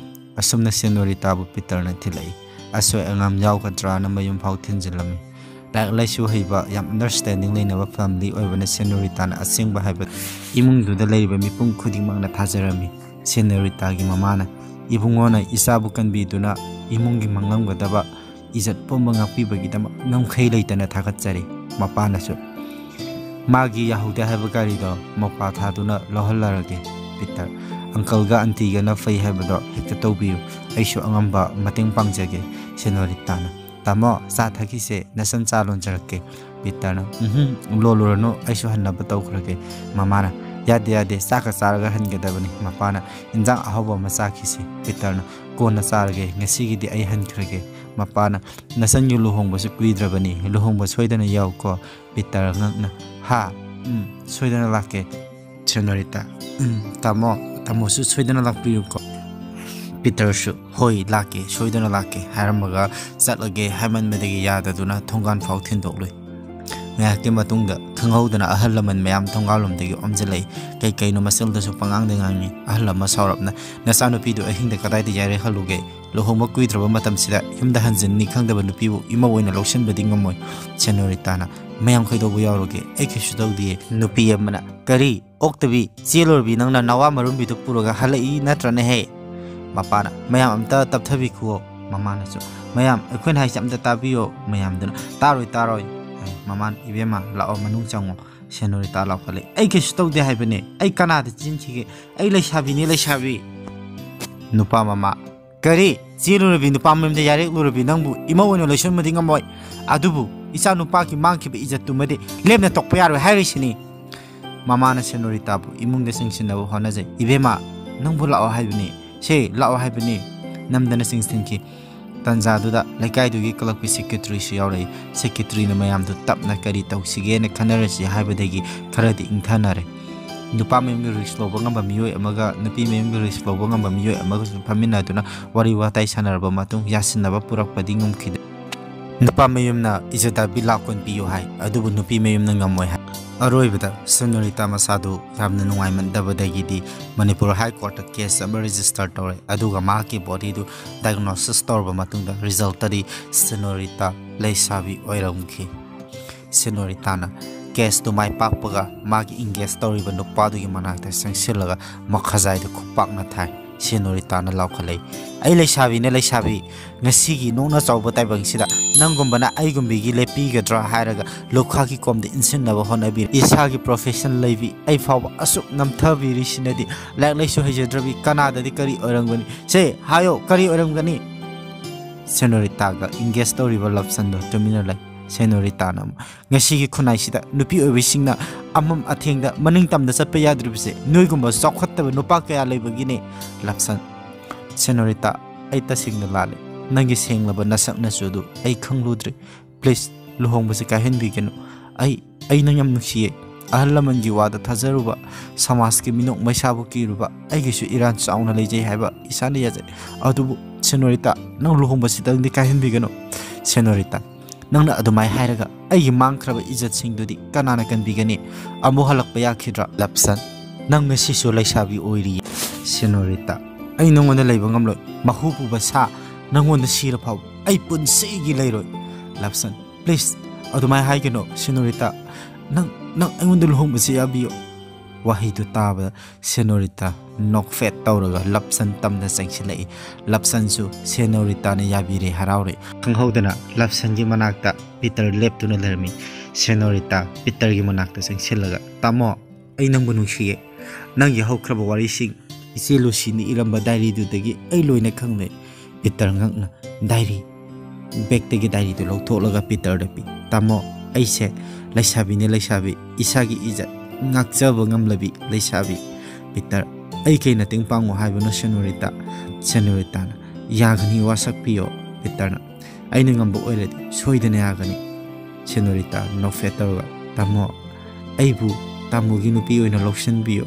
ꯑꯁꯨꯝꯅ ꯁꯦꯅꯣꯔꯤꯇꯥꯕꯨ ꯄꯤꯇꯔꯅ ꯊꯤꯜꯂꯛꯏ꯫ ꯑꯁꯣꯏ ꯑꯉꯥꯝ ꯌꯥꯎꯒꯗ꯭ꯔꯥꯅ ꯃꯌꯨꯝ ꯐꯥꯎ ꯊꯤꯟꯖꯤꯜꯂꯝꯃꯤ꯫ ꯂꯥꯏꯔꯤꯛ ꯂꯥꯏꯁꯨ ꯍꯩꯕ, ꯌꯥꯝ ꯑꯟꯗꯔꯁ꯭ꯇꯦꯟꯗꯤꯡ ꯂꯩꯅꯕ ꯐꯦꯃꯤꯂꯤ ꯑꯣꯏꯕꯅ ꯁꯦꯅꯣꯔꯤꯇꯥꯅ ꯑꯁꯦꯡꯕ ꯍꯥꯏꯕ ꯏꯃꯨꯡꯗꯨꯗ ꯂꯩꯔꯤꯕ ꯃꯤꯄꯨꯝ ꯈꯨꯗꯤꯡꯃꯛꯅ ꯊꯥꯖꯔꯝꯃꯤ꯫ ꯁꯦꯅꯣꯔꯤꯇꯥꯒꯤ ꯃꯃꯥꯅ, "ꯏꯕꯨꯡꯉꯣꯅ ꯏꯆꯥꯕꯨ ꯀꯟꯕꯤꯗꯨꯅ ꯏꯃꯨꯡꯒꯤ ꯃꯥꯡꯂꯝꯒꯗꯕ ꯏꯖꯠ ꯄꯨꯝꯕ ꯉꯥꯛꯄꯤꯕꯒꯤꯗꯃꯛ ꯉꯝꯈꯩ ꯂꯩꯇꯅ ꯊꯥꯒꯠꯆꯔꯤ꯫" ꯃꯄꯥꯅꯁꯨ, "ꯃꯥꯒꯤ ꯌꯥꯍꯧꯗꯦ ꯍꯥꯏꯕ ꯒꯥꯔꯤꯗꯣ ꯃꯄꯥ ꯊꯥꯗꯨꯅ ꯂꯧꯍꯜꯂꯔꯒꯦ, ꯄꯤꯇꯔ꯫ ꯑꯪꯀꯜꯒ ꯑꯟꯇꯤꯒꯅ ꯐꯩ ꯍꯥꯏꯕꯗꯣ ꯍꯦꯛꯇ ꯇꯧꯕꯤꯌꯨ꯫ ꯑꯩꯁꯨ ꯑꯉꯝꯕ ꯃꯇꯦꯡ ꯄꯥꯡꯖꯒꯦ, ꯁꯦꯅꯣꯔꯤꯇꯥꯅ꯫" "ꯇꯥꯃꯣ, ꯆꯥ ꯊꯛꯈꯤꯁꯦ, ꯅꯆꯟ ꯆꯥ ꯂꯣꯟꯖꯔꯛꯀꯦ꯫" ꯄꯤꯇꯔꯅ, "ꯎꯝꯍꯨꯝ, ꯂꯣꯜꯂꯨꯔꯅꯨ, ꯑꯩꯁꯨ ꯍꯟꯅꯕ ꯇꯧꯈ꯭ꯔꯒꯦ꯫" ꯃꯃꯥꯅ, "ꯌꯥꯗꯦ, ꯌꯥꯗꯦ, ꯆꯥꯛꯀ ꯆꯥꯔꯒ ꯍꯟꯒꯗꯕꯅꯤ꯫" ꯃꯄꯥꯅ, "ꯏꯟꯖꯥꯡ ꯑꯍꯥꯎꯕ ꯑꯃ ꯆꯥꯈꯤꯁꯤ꯫" ꯄꯤꯇꯔꯅ, "ꯀꯣꯟꯅ ꯆꯥꯔꯒꯦ, ꯉꯁꯤꯒꯤꯗꯤ ꯑꯩ ꯍꯟꯈ꯭ꯔꯒꯦ꯫" ꯃꯄꯥꯅ, "ꯅꯆꯟꯒꯤ ꯂꯨꯍꯣꯡꯕꯁꯨ ꯀꯨꯏꯗ꯭ꯔꯕꯅꯤ, ꯂꯨꯍꯣꯡꯕ ꯁꯣꯏꯗꯅ ꯌꯥꯎꯀꯣ꯫" ꯄꯤꯇꯔ ꯉꯛꯅ, "ꯍꯥ? ꯎꯝ, ꯁꯣꯏꯗꯅ ꯂꯥꯛꯀꯦ, ꯁꯦꯅꯣꯔꯤꯇꯥ꯫" "ꯎꯝ, ꯇꯥꯃꯣ, ꯇꯥꯃꯣꯁꯨ ꯁꯣꯏꯗꯅ ꯂꯥꯛꯄꯤꯌꯨꯀꯣ꯫" ꯄꯤꯇꯔꯁꯨ, "ꯍꯣꯏ, ꯂꯥꯛꯀꯦ, ꯁꯣꯏꯗꯅ ꯂꯥꯛꯀꯦ" ꯍꯥꯏꯔꯝꯃꯒ, ꯆꯠꯂꯒꯦ ꯍꯥꯏꯃꯟꯕꯗꯒꯤ ꯌꯥꯗꯗꯨꯅ ꯊꯣꯡꯒꯥꯟ ꯐꯥꯎ ꯊꯤꯟꯗꯣꯛꯂꯨꯏ꯫ ꯉꯥꯏꯍꯥꯛꯀꯤ ꯃꯇꯨꯡꯗ ꯈꯪꯍꯧꯗꯅ ꯑꯍꯜ ꯂꯃꯟ ꯃꯌꯥꯝ ꯊꯣꯡꯒꯥꯜꯂꯣꯝꯗꯒꯤ ꯑꯣꯝꯁꯤꯜꯂꯛꯏ꯫ ꯀꯩ ꯀꯩꯅꯣ ꯃꯆꯤꯜꯗꯁꯨ ꯄꯉꯥꯡꯗ ꯉꯥꯡꯉꯤ꯫ ꯑꯍꯜ ꯑꯃ ꯁꯥꯎꯔꯞꯅ, "ꯅꯆꯥꯅꯨꯄꯤꯗꯨ ꯑꯍꯤꯡꯗ ꯀꯗꯥꯏꯗ ꯌꯥꯏꯔꯦ ꯍꯜꯂꯨꯒꯦ? ꯂꯨꯍꯣꯡꯕ ꯀꯨꯏꯗ꯭ꯔꯕ ꯃꯇꯝꯁꯤꯗ ꯌꯨꯝꯗ ꯍꯟꯖꯤꯟꯅꯤ ꯈꯪꯗꯕ ꯅꯨꯄꯤꯕꯨ ꯏꯃꯧ ꯑꯣꯏꯅ ꯂꯧꯁꯤꯟꯕꯗꯤ ꯉꯝꯃꯣꯏ꯫" ꯁꯦꯅꯣꯔꯤꯇꯥꯅ, "ꯃꯌꯥꯝ ꯀꯩꯗꯧꯕ ꯌꯥꯎꯔꯒꯦ? ꯑꯩ ꯀꯩꯁꯨ ꯇꯧꯗꯤꯌꯦ꯫" ꯅꯨꯄꯤ ꯑꯃꯅ, "ꯀꯔꯤ? ꯑꯣꯛꯇꯕꯤ, ꯆꯦꯜꯂꯨꯔꯕꯤ ꯅꯪꯅ ꯅꯋꯥ ꯃꯔꯨꯝꯕꯤꯗꯨ ꯄꯨꯔꯒ ꯍꯜꯂꯛꯏ ꯅꯠꯇ꯭ꯔꯅꯦꯍꯦ?" ꯃꯄꯥꯅ, "ꯃꯌꯥꯝ ꯑꯝꯇ ꯇꯞꯊꯕꯤꯈꯨꯋꯣ꯫" ꯃꯃꯥꯅꯁꯨ, "ꯃꯌꯥꯝ, ꯑꯩꯈꯣꯏꯅ ꯍꯥꯏꯁꯦ ꯑꯝꯇ ꯇꯥꯕꯤꯌꯣ꯫" ꯃꯌꯥꯝꯗꯨꯅ, "ꯇꯥꯔꯣꯏ, ꯇꯥꯔꯣꯏ꯫" ꯍꯥꯏ꯫ ꯃꯃꯥꯅ, "ꯏꯕꯦꯝꯃ, ꯂꯥꯛꯑꯣ, ꯃꯅꯨꯡ ꯆꯪꯉꯣ꯫" ꯁꯦꯅꯣꯔꯤꯇꯥ ꯂꯥꯎꯈꯠꯂꯛꯏ, "ꯑꯩ ꯀꯩꯁꯨ ꯇꯧꯗꯦ ꯍꯥꯏꯕꯅꯦ꯫ ꯑꯩ ꯀꯅꯥꯗ ꯆꯦꯟꯈꯤꯒꯦ? ꯑꯩ ꯂꯩꯁꯥꯕꯤꯅꯦ, ꯂꯩꯁꯥꯕꯤ꯫" ꯅꯨꯄꯥ ꯃꯃꯥ, "ꯀꯔꯤ? ꯆꯦꯜꯂꯨꯔꯕꯤ ꯅꯨꯄꯥ ꯃꯌꯨꯝꯗ ꯌꯥꯔꯦꯛꯂꯨꯔꯕꯤ ꯅꯪꯕꯨ ꯏꯃꯧ ꯑꯣꯏꯅ ꯂꯣꯏꯁꯤꯟꯕꯗꯤ ꯉꯝꯃꯣꯏ꯫ ꯑꯗꯨꯕꯨ ꯏꯆꯥ ꯅꯨꯄꯥꯒꯤ ꯃꯥꯡꯈꯤꯕ ꯏꯖꯠꯇꯨꯃꯗꯤ ꯂꯦꯝꯅ ꯇꯣꯛꯄ ꯌꯥꯔꯣꯏ ꯍꯥꯏꯔꯤꯁꯤꯅꯤ꯫" ꯃꯃꯥꯅ ꯁꯦꯅꯣꯔꯤꯇꯥꯕꯨ ꯏꯃꯨꯡꯗ ꯆꯪꯁꯤꯟꯅꯕ ꯍꯣꯠꯅꯖꯩ꯫ "ꯏꯕꯦꯝꯃ, ꯅꯪꯕꯨ ꯂꯥꯛꯑꯣ ꯍꯥꯏꯕꯅꯤ, ꯁꯦ ꯂꯥꯛꯑꯣ ꯍꯥꯏꯕꯅꯤ꯫" ꯅꯝꯗꯅ ꯆꯤꯡꯁꯤꯟꯈꯤ꯫ ꯇꯟꯖꯥꯗꯨꯗ ꯂꯩꯀꯥꯏꯗꯨꯒꯤ ꯀ꯭ꯂꯕꯀꯤ ꯁꯦꯀ꯭ꯔꯦꯇꯔꯤꯁꯨ ꯌꯥꯎꯔꯛꯏ꯫ ꯁꯦꯀ꯭ꯔꯦꯇꯔꯤꯅ ꯃꯌꯥꯝꯗꯨ ꯇꯞꯅ ꯀꯔꯤ ꯇꯧꯁꯤꯒꯦꯅ ꯈꯟꯅꯔꯁꯤ ꯍꯥꯏꯕꯗꯒꯤ ꯈꯔꯗꯤ ꯏꯪꯊꯅꯔꯦ꯫ ꯅꯨꯄꯥ ꯃꯌꯨꯝꯒꯤ ꯔꯤꯛꯁ ꯂꯧꯕ ꯉꯝꯕ ꯃꯤꯑꯣꯏ ꯑꯃꯒ ꯅꯨꯄꯤ ꯃꯌꯨꯝꯒꯤ ꯔꯤꯛꯁ ꯂꯧꯕ ꯉꯝꯕ ꯃꯤꯑꯣꯏ ꯑꯃꯒꯁꯨ ꯐꯝꯃꯤꯟꯅꯗꯨꯅ ꯋꯥꯔꯤ ꯋꯥꯇꯥꯏ ꯁꯥꯟꯅꯔꯕ ꯃꯇꯨꯡ ꯌꯥꯁꯤꯟꯅꯕ ꯄꯨꯔꯛꯄꯗꯤ ꯉꯝꯈꯤꯗꯦ꯫ ꯅꯨꯄꯥ ꯃꯌꯨꯝꯅ ꯏꯖꯗ ꯕꯤꯂꯥ ꯀꯣꯟꯕꯤꯌꯨ ꯍꯥꯏ, ꯑꯗꯨꯕꯨ ꯅꯨꯄꯤ ꯃꯌꯨꯝꯅ ꯉꯝꯃꯣꯏ ꯍꯥꯏ꯫ ꯑꯔꯣꯏꯕꯗ ꯁꯦꯅꯣꯔꯤꯇꯥ ꯃꯁꯥꯗꯨ ꯌꯥꯝꯅ ꯅꯨꯡꯉꯥꯏꯃꯟꯗꯕꯗꯒꯤꯗꯤ ꯃꯅꯤꯄꯨꯔ ꯍꯥꯏ ꯀꯣꯔꯠꯇ ꯀꯦꯁ ꯑꯃ ꯔꯦꯖꯤꯁꯇꯔ ꯇꯧꯔꯦ, ꯑꯗꯨꯒ ꯃꯍꯥꯛꯀꯤ ꯕꯣꯗꯤꯗꯨ ꯗꯥꯏꯒꯅꯣꯁꯤꯁ ꯇꯧꯔꯕ ꯃꯇꯨꯡꯗ ꯔꯤꯖꯜꯇꯗꯤ ꯁꯦꯅꯣꯔꯤꯇꯥ ꯂꯩꯁꯥꯕꯤ ꯑꯣꯏꯔꯝꯈꯤ꯫ ꯁꯦꯅꯣꯔꯤꯇꯥꯅ ꯀꯦꯁꯇꯨ ꯃꯥꯏ ꯄꯥꯛꯄꯒ ꯃꯥꯒꯤ ꯏꯪꯒꯦꯖ ꯇꯧꯔꯤꯕ ꯅꯨꯄꯥꯗꯨꯒꯤ ꯃꯅꯥꯛꯇ ꯆꯪꯁꯤꯜꯂꯒ ꯃꯈꯥꯖꯥꯏꯗ ꯈꯨꯄꯥꯛꯅ ꯊꯥꯏ꯫ ꯁꯦꯅꯣꯔꯤꯇꯥꯅ ꯂꯥꯎꯈꯠꯂꯛꯏ, "ꯑꯩ ꯂꯩꯁꯥꯕꯤꯅꯦ ꯂꯩꯁꯥꯕꯤ, ꯉꯁꯤꯒꯤ ꯅꯣꯛꯅ ꯆꯥꯎꯕ ꯇꯥꯏꯕꯪꯁꯤꯗ ꯅꯪꯒꯨꯝꯕꯅ ꯑꯩꯒꯨꯝꯕꯤꯒꯤ ꯂꯦꯞꯄꯤꯒꯗ꯭ꯔꯥ ꯍꯥꯏꯔꯒ ꯂꯨꯈꯥꯒꯤ ꯀꯣꯝꯗ ꯏꯟꯁꯤꯟꯅꯕ ꯍꯣꯠꯅꯕꯤꯔꯤ꯫ ꯏꯁꯥꯒꯤ ꯄ꯭ꯔꯣꯐꯦꯁꯟ ꯂꯩꯕꯤ ꯑꯩ ꯐꯥꯎꯕ ꯑꯁꯨꯛ ꯅꯝꯊꯕꯤꯔꯤꯁꯤꯅꯗꯤ ꯂꯥꯏꯔꯤꯛ ꯂꯥꯏꯁꯨ ꯍꯩꯖꯗ꯭ꯔꯕꯤ ꯀꯅꯥꯗꯗꯤ ꯀꯔꯤ ꯑꯣꯏꯔꯝꯒꯅꯤ? ꯁꯦ ꯍꯥꯏꯌꯣ, ꯀꯔꯤ ꯑꯣꯏꯔꯝꯒꯅꯤ?" ꯁꯦꯅꯣꯔꯤꯇꯥꯒ ꯏꯪꯒꯦꯖ ꯇꯧꯔꯤꯕ ꯂꯞꯁꯟꯗꯣ ꯇꯨꯃꯤꯟꯅ ꯂꯩ꯫ ꯁꯦꯅꯣꯔꯤꯇꯥꯅ ꯑꯃꯨꯛ, "ꯉꯁꯤꯒꯤ ꯈꯨꯟꯅꯥꯏꯁꯤꯗ ꯅꯨꯄꯤ ꯑꯣꯏꯕꯤꯁꯤꯡꯅ ꯑꯃꯝ ꯑꯊꯦꯡꯗ ꯃꯅꯤꯡ ꯇꯝꯗ ꯆꯠꯄ ꯌꯥꯗ꯭ꯔꯤꯕꯁꯦ ꯅꯣꯏꯒꯨꯝꯕ ꯆꯥꯎꯈꯠꯇꯕ ꯅꯨꯄꯥ ꯀꯌꯥ ꯂꯩꯕꯒꯤꯅꯦ꯫" ꯂꯞꯁꯟ, "ꯁꯦꯅꯣꯔꯤꯇꯥ, ꯑꯩ ꯇꯁꯦꯡꯅ ꯂꯥꯜꯂꯦ꯫ ꯅꯪꯒꯤ ꯁꯦꯡꯂꯕ ꯅꯁꯛ ꯅꯆꯨꯗꯨ ꯑꯩ ꯈꯪꯂꯨꯗ꯭ꯔꯦ꯫ ꯄ꯭ꯂꯤꯖ, ꯂꯨꯍꯣꯡꯕꯁꯦ ꯀꯥꯏꯍꯟꯕꯤꯒꯅꯨ꯫ ꯑꯩ, ꯑꯩ ꯅꯪ ꯌꯥꯝ ꯅꯨꯡꯁꯤꯌꯦ꯫ ꯑꯍꯜ ꯂꯃꯟꯒꯤ ꯋꯥꯗ ꯊꯥꯖꯔꯨꯕ, ꯁꯃꯥꯖꯀꯤ ꯃꯤꯅꯣꯛ ꯃꯩꯁꯥꯕꯨ ꯀꯤꯔꯨꯕ, ꯑꯩꯒꯤꯁꯨ ꯏꯔꯥꯟ ꯆꯥꯎꯅ ꯂꯩꯖꯩ ꯍꯥꯏꯕ ꯏꯁꯥꯅ ꯌꯥꯖꯩ꯫ ꯑꯗꯨꯕꯨ ꯁꯦꯅꯣꯔꯤꯇꯥ, ꯅꯪ ꯂꯨꯍꯣꯡꯕꯁꯤꯗꯪꯗꯤ ꯀꯥꯏꯍꯟꯕꯤꯒꯅꯨ꯫" ꯁꯦꯅꯣꯔꯤꯇꯥ, "ꯅꯪꯅ ꯑꯗꯨꯃꯥꯏ ꯍꯥꯏꯔꯒ ꯑꯩꯒꯤ ꯃꯥꯡꯈ꯭ꯔꯕ ꯏꯖꯠꯁꯤꯡꯗꯨꯗꯤ ꯀꯅꯥꯅ ꯀꯟꯕꯤꯒꯅꯤ? ꯑꯃꯨꯛ ꯍꯜꯂꯛꯄ ꯌꯥꯈꯤꯗ꯭ꯔꯥ?" ꯂꯞꯁꯟ, "ꯅꯪ ꯉꯁꯤꯁꯨ ꯂꯩꯁꯥꯕꯤ ꯑꯣꯏꯔꯤꯌꯦ꯫" ꯁꯦꯅꯣꯔꯤꯇꯥ, "ꯑꯩ ꯅꯪꯉꯣꯟꯗ ꯂꯩꯕ ꯉꯝꯂꯣꯏ꯫ ꯃꯍꯨ ꯄꯨꯕ ꯁꯥ ꯅꯪꯉꯣꯟꯗ ꯁꯤꯔ ꯐꯥꯎꯕ ꯑꯩ ꯄꯨꯟꯁꯤꯒꯤ ꯂꯩꯔꯣꯏ꯫" ꯂꯞꯁꯟ, "ꯄ꯭ꯂꯤꯖ, ꯑꯗꯨꯃꯥꯏ ꯍꯥꯏꯒꯅꯣ ꯁꯦꯅꯣꯔꯤꯇꯥ꯫ ꯅꯪ, ꯅꯪ ꯑꯩꯉꯣꯟꯗ ꯂꯨꯍꯣꯡꯕꯁꯦ ꯌꯥꯕꯤꯌꯣ꯫" ꯋꯥꯍꯩꯗꯨ ꯇꯥꯕꯗ ꯁꯦꯅꯣꯔꯤꯇꯥ ꯅꯣꯛꯐꯦꯠ ꯇꯧꯔꯒ ꯂꯞꯁꯟ ꯇꯝꯗ ꯆꯪꯁꯤꯜꯂꯛꯏ꯫ ꯂꯞꯁꯟꯁꯨ ꯁꯦꯅꯣꯔꯤꯇꯥꯅ ꯌꯥꯕꯤꯔꯦ ꯍꯔꯥꯎꯔꯦ꯫ ꯈꯪꯍꯧꯗꯅ ꯂꯞꯁꯟꯒꯤ ꯃꯅꯥꯛꯇ ꯄꯤꯇꯔ ꯂꯦꯞꯇꯨꯅ ꯂꯩꯔꯝꯃꯤ꯫ ꯁꯦꯅꯣꯔꯤꯇꯥ ꯄꯤꯇꯔꯒꯤ ꯃꯅꯥꯛꯇ ꯆꯪꯁꯤꯜꯂꯒ, "ꯇꯥꯃꯣ, ꯑꯩ ꯅꯪꯕꯨ ꯅꯨꯡꯁꯤꯌꯦ꯫ ꯅꯪꯒꯤ ꯍꯧꯈ꯭ꯔꯕ ꯋꯥꯔꯤꯁꯤꯡ ꯏꯆꯦ ꯂꯨꯁꯤꯅ ꯏꯔꯝꯕ ꯗꯥꯏꯔꯤꯗꯨꯗꯒꯤ ꯑꯩ ꯂꯣꯏꯅ ꯈꯪꯂꯦ꯫" ꯄꯤꯇꯔ ꯉꯛꯅ ꯗꯥꯏꯔꯤ, ꯕꯦꯛꯇꯒꯤ ꯗꯥꯏꯔꯤꯗꯨ ꯂꯧꯊꯣꯛꯂꯒ ꯄꯤꯇꯔꯗ ꯄꯤ꯫ "ꯇꯥꯃꯣ, ꯑꯩꯁꯦ ꯂꯩꯁꯥꯕꯤꯅꯦ ꯂꯩꯁꯥꯕꯤ, ꯏꯁꯥꯒꯤ ꯏꯖꯠ ꯉꯥꯛꯆꯕ ꯉꯝꯂꯕꯤ ꯂꯩꯁꯥꯕꯤ꯫" ꯄꯤꯇꯔ, "ꯑꯩ ꯀꯩ ꯃꯇꯦꯡ ꯄꯥꯡꯉꯣ ꯍꯥꯏꯕꯅꯣ ꯁꯦꯅꯣꯔꯤꯇꯥ?" ꯁꯦꯅꯣꯔꯤꯇꯥꯅ, "ꯌꯥꯒꯅꯤ, ꯋꯥꯁꯛꯄꯤꯌꯣ꯫" ꯄꯤꯇꯔꯅ, "ꯑꯩꯅ ꯉꯝꯕ ꯑꯣꯏꯔꯗꯤ ꯁꯣꯏꯗꯅ ꯌꯥꯒꯅꯤ꯫" ꯁꯦꯅꯣꯔꯤꯇꯥ ꯅꯣꯛꯐꯦꯠ ꯇꯧꯔꯒ, "ꯇꯥꯃꯣ, ꯑꯩꯕꯨ ꯇꯥꯃꯣꯒꯤ ꯅꯨꯄꯤ ꯑꯣꯏꯅ ꯂꯧꯁꯤꯟꯕꯤꯌꯨ꯫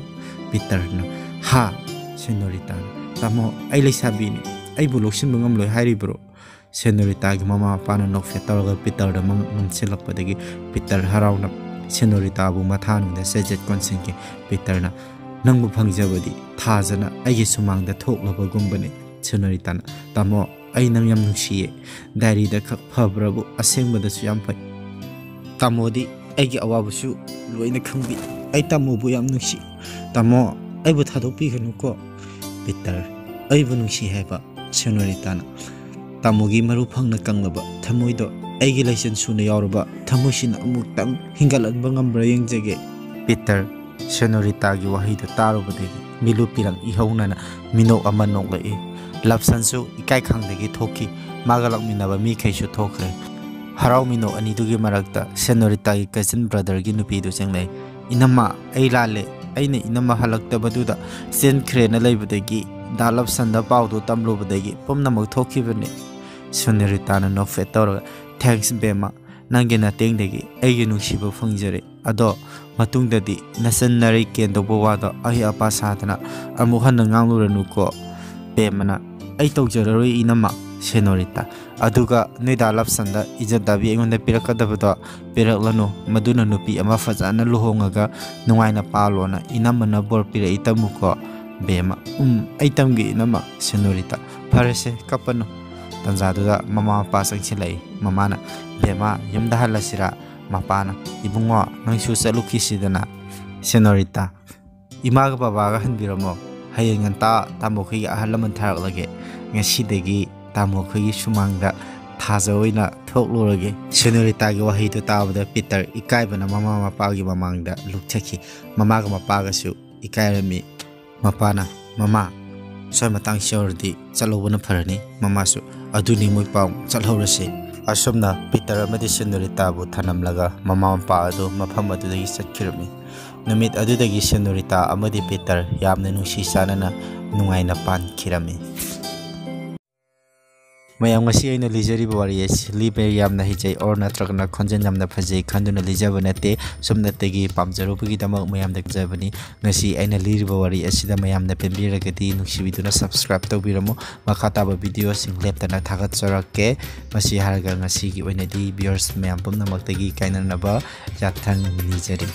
ꯄꯤꯇꯔꯅ, "ꯍꯥ?" ꯁꯦꯅꯣꯔꯤꯇꯥꯅ, "ꯇꯥꯃꯣ, ꯑꯩ ꯂꯩꯁꯥꯕꯤꯅꯤ, ꯑꯩꯕꯨ ꯂꯧꯁꯤꯟꯕ ꯉꯝꯂꯣꯏ ꯍꯥꯏꯔꯤꯕ꯭ꯔꯣ?" ꯁꯦꯅꯣꯔꯤꯇꯥꯒꯤ ꯃꯃꯥ ꯃꯄꯥꯅ ꯅꯣꯛꯐꯦꯠ ꯇꯧꯔꯒ ꯄꯤꯇꯔꯗ ꯃꯉꯛ ꯅꯝꯁꯤꯜꯂꯛꯄꯗꯒꯤ ꯄꯤꯇꯔ ꯍꯔꯥꯎꯅ ꯁꯦꯅꯣꯔꯤꯇꯥꯕꯨ ꯃꯊꯥꯅꯨꯡꯗ ꯆꯦꯖꯦꯠ ꯀꯣꯟꯁꯤꯟꯈꯤ꯫ ꯄꯤꯇꯔꯅ, "ꯅꯪꯕꯨ ꯐꯪꯖꯕꯗꯤ ꯊꯥꯖꯅ ꯑꯩꯒꯤ ꯁꯨꯃꯥꯡꯗ ꯊꯣꯛꯂꯕꯒꯨꯝꯕꯅꯤ꯫" ꯁꯦꯅꯣꯔꯤꯇꯥꯅ, "ꯇꯥꯃꯣ, ꯑꯩ ꯅꯪ ꯌꯥꯝ ꯅꯨꯡꯁꯤꯌꯦ꯫ ꯗꯥꯏꯔꯤꯗ ꯈꯛ ꯐꯕ꯭ꯔꯕꯨ ꯑꯁꯦꯡꯕꯗꯁꯨ ꯌꯥꯝ ꯐꯩ꯫ ꯇꯥꯃꯣꯗꯤ ꯑꯩꯒꯤ ꯑꯋꯥꯕꯁꯨ ꯂꯣꯏꯅ ꯈꯪꯕꯤ꯫ ꯑꯩ ꯇꯥꯃꯣꯕꯨ ꯌꯥꯝ ꯅꯨꯡꯁꯤ꯫ ꯇꯥꯃꯣ, ꯑꯩꯕꯨ ꯊꯥꯗꯣꯛꯄꯤꯒꯅꯨꯀꯣ꯫" ꯄꯤꯇꯔ, "ꯑꯩꯕꯨ ꯅꯨꯡꯁꯤ ꯍꯥꯏꯕ?" ꯁꯦꯅꯣꯔꯤꯇꯥꯅ, "ꯇꯥꯃꯣꯒꯤ ꯃꯔꯨ ꯐꯪꯅ ꯀꯪꯂꯕ ꯊꯃꯣꯏꯗꯣ ꯑꯩꯒꯤ ꯂꯥꯏꯆꯟ ꯁꯨꯅ ꯌꯥꯎꯔꯕ ꯊꯃꯣꯏꯁꯤꯅ ꯑꯃꯨꯛꯇꯪ ꯍꯤꯡꯒꯠꯍꯟꯕ ꯉꯝꯕ꯭ꯔꯥ ꯌꯦꯡꯖꯒꯦ꯫" ꯄꯤꯇꯔ, ꯁꯦꯅꯣꯔꯤꯇꯥꯒꯤ ꯋꯥꯍꯩꯗꯨ ꯇꯥꯔꯨꯕꯗꯒꯤ ꯃꯤꯠꯂꯨ ꯄꯤꯔꯪ ꯏꯍꯧꯅꯅ ꯃꯤꯅꯣꯛ ꯑꯃ ꯅꯣꯛꯂꯛꯏ꯫ ꯂꯞꯁꯟꯁꯨ ꯏꯀꯥꯏ ꯈꯪꯗꯒꯤ ꯊꯣꯛꯈꯤ꯫ ꯃꯥꯒ ꯂꯥꯛꯃꯤꯟꯅꯕ ꯃꯤꯈꯩꯁꯨ ꯊꯣꯛꯈ꯭ꯔꯦ꯫ ꯍꯔꯥꯎ ꯃꯤꯅꯣꯛ ꯑꯅꯤꯗꯨꯒꯤ ꯃꯔꯛꯇ ꯁꯦꯅꯣꯔꯤꯇꯥꯒꯤ ꯀꯖꯤꯟ ꯕ꯭ꯔꯗꯔꯒꯤ ꯅꯨꯄꯤꯗꯨ ꯆꯪꯂꯛꯏ꯫ "ꯏꯅꯝꯃ, ꯑꯩ ꯂꯥꯜꯂꯦ꯫ ꯑꯩꯅ ꯏꯅꯝꯃ ꯍꯜꯂꯛꯇꯕꯗꯨꯗ ꯆꯦꯟꯈ꯭ꯔꯦꯅ ꯂꯩꯕꯗꯒꯤ, ꯗꯥ ꯂꯞꯁꯟꯗ ꯄꯥꯎꯗꯨ ꯇꯝꯂꯨꯕꯗꯒꯤ ꯄꯨꯝꯅꯃꯛ ꯊꯣꯛꯈꯤꯕꯅꯤ꯫" ꯁꯦꯅꯣꯔꯤꯇꯥꯅ ꯅꯣꯛꯐꯦꯠ ꯇꯧꯔꯒ, "ꯊꯦꯡꯛꯁ ꯕꯦꯝꯃ, ꯅꯪꯒꯤ ꯅꯇꯦꯡꯗꯒꯤ ꯑꯩꯒꯤ ꯅꯨꯡꯁꯤꯕ ꯐꯪꯖꯔꯦ꯫ ꯑꯗꯣ ꯃꯇꯨꯡꯗꯗꯤ ꯅꯆꯟ ꯅꯔꯩ ꯀꯦꯟꯗꯧꯕ ꯋꯥꯗꯣ ꯑꯍꯩ ꯑꯄꯥ ꯁꯥꯗꯅ ꯑꯃꯨꯛ ꯍꯟꯅ ꯉꯥꯡꯂꯨꯔꯅꯨꯀꯣ ꯕꯦꯝꯃꯅ꯫" "ꯑꯩ ꯇꯧꯖꯔꯔꯣꯏ ꯏꯅꯝꯃ꯫" ꯁꯦꯅꯣꯔꯤꯇꯥ, "ꯑꯗꯨꯒ ꯅꯣꯏ ꯗꯥ ꯂꯞꯁꯟꯗ ꯏꯖꯠ ꯗꯥꯕꯤ ꯑꯩꯉꯣꯟꯗ ꯄꯤꯔꯛꯀꯗꯕꯗꯣ ꯄꯤꯔꯛꯂꯅꯨ꯫ ꯃꯗꯨꯅ ꯅꯨꯄꯤ ꯑꯃ ꯐꯖꯅ ꯂꯨꯍꯣꯡꯉꯒ ꯅꯨꯡꯉꯥꯏꯅ ꯄꯥꯜꯂꯣꯅ ꯏꯅꯝꯃꯅ ꯕꯣꯔ ꯄꯤꯔꯛꯏ, ꯇꯝꯃꯨꯀꯣ ꯕꯦꯝꯃ꯫" "ꯎꯝ, ꯑꯩ ꯇꯝꯒꯦ ꯏꯅꯝꯃ꯫" ꯁꯦꯅꯣꯔꯤꯇꯥ, "ꯐꯔꯦꯁꯦ, ꯀꯞꯄꯅꯨ꯫" ꯇꯟꯖꯥꯗꯨꯗ ꯃꯃꯥ ꯃꯄꯥ ꯆꯪꯁꯤꯜꯂꯛꯏ꯫ ꯃꯃꯥꯅ, "ꯕꯦꯝꯃ, ꯌꯨꯝꯗ ꯍꯜꯂꯁꯤꯔꯥ?" ꯃꯄꯥꯅ, "ꯏꯕꯨꯡꯉꯣ, ꯅꯪꯁꯨ ꯆꯠꯂꯨꯈꯤꯁꯤꯗꯅ꯫" ꯁꯦꯅꯣꯔꯤꯇꯥ, "ꯏꯃꯥꯒ ꯕꯕꯥꯒ ꯍꯟꯕꯤꯔꯝꯃꯣ꯫ ꯍꯌꯦꯡ ꯉꯟꯇꯥ ꯇꯥꯃꯣꯈꯣꯏꯒꯤ ꯑꯍꯜ ꯂꯃꯟ ꯊꯥꯔꯛꯂꯒꯦ꯫ ꯉꯁꯤꯗꯒꯤ ꯇꯥꯃꯣꯈꯣꯏꯒꯤ ꯁꯨꯃꯥꯡꯗ ꯊꯥꯖ ꯑꯣꯏꯅ ꯊꯣꯛꯂꯨꯔꯒꯦ꯫" ꯁꯦꯅꯣꯔꯤꯇꯥꯒꯤ ꯋꯥꯍꯩꯗꯨ ꯇꯥꯕꯗ ꯄꯤꯇꯔ ꯏꯀꯥꯏꯕꯅ ꯃꯃꯥ ꯃꯄꯥꯒꯤ ꯃꯃꯥꯡꯗ ꯂꯨꯞꯊꯈꯤ꯫ ꯃꯃꯥꯒ ꯃꯄꯥꯒꯁꯨ ꯏꯀꯥꯏꯔꯝꯃꯤ꯫ ꯃꯄꯥꯅ, "ꯃꯃꯥ, ꯁ꯭ꯋꯥꯏ ꯃꯇꯥꯡꯁꯤ ꯌꯧꯔꯗꯤ ꯆꯠꯍꯧꯕꯅ ꯐꯔꯅꯤ꯫" ꯃꯃꯥꯁꯨ, "ꯑꯗꯨꯅꯤ ꯃꯣꯏ ꯄꯥꯎ, ꯆꯠꯍꯧꯔꯁꯤ꯫" ꯑꯁꯨꯝꯅ ꯄꯤꯇꯔ ꯑꯃꯗꯤ ꯁꯦꯅꯣꯔꯤꯇꯥꯕꯨ ꯊꯅꯝꯂꯒ ꯃꯃꯥ ꯃꯄꯥ ꯑꯗꯨ ꯃꯐꯝ ꯑꯗꯨꯗꯒꯤ ꯆꯠꯈꯤꯔꯝꯃꯤ꯫ ꯅꯨꯃꯤꯠ ꯑꯗꯨꯗꯒꯤ ꯁꯦꯅꯣꯔꯤꯇꯥ ꯑꯃꯗꯤ ꯄꯤꯇꯔ ꯌꯥꯝꯅ ꯅꯨꯡꯁꯤ ꯆꯥꯟꯅꯅ ꯅꯨꯡꯉꯥꯏꯅ ꯄꯥꯟꯈꯤꯔꯝꯃꯤ꯫ ꯃꯌꯥꯝ, ꯉꯁꯤ ꯑꯩꯅ ꯂꯤꯖꯔꯤꯕ ꯋꯥꯔꯤ ꯑꯁꯤ ꯂꯤꯕ ꯌꯥꯝꯅ ꯍꯩꯖꯩ ꯑꯣꯔ ꯅꯠꯇ꯭ꯔꯒꯅ ꯈꯣꯟꯖꯦꯜ ꯌꯥꯝꯅ ꯐꯖꯩ ꯈꯟꯗꯨꯅ ꯂꯤꯖꯕ ꯅꯠꯇꯦ꯫ ꯁꯨꯞꯅꯇꯒꯤ ꯄꯥꯝꯖꯔꯨꯕꯒꯤꯗꯃꯛ ꯃꯌꯥꯝꯗ ꯂꯤꯖꯕꯅꯤ꯫ ꯉꯁꯤ ꯑꯩꯅ ꯂꯤꯔꯤꯕ ꯋꯥꯔꯤ ꯑꯁꯤꯗ ꯃꯌꯥꯝꯅ ꯄꯦꯟꯕꯤꯔꯒꯗꯤ ꯅꯨꯡꯁꯤꯕꯤꯗꯨꯅ subscribe ꯇꯧꯕꯤꯔꯝꯃꯨ꯫ ꯃꯈꯥ ꯇꯥꯕ videoꯁꯤꯡ ꯂꯦꯞꯇꯅ ꯊꯥꯒꯠꯆꯔꯛꯀꯦ꯫ ꯃꯁꯤ ꯍꯥꯏꯔꯒ ꯉꯁꯤꯒꯤ ꯑꯣꯏꯅꯗꯤ viewers ꯃꯌꯥꯝ ꯄꯨꯝꯅꯃꯛꯇꯒꯤ ꯀꯥꯏꯅꯅꯕ ꯌꯥꯊꯪ ꯅꯤꯖꯔꯤ꯫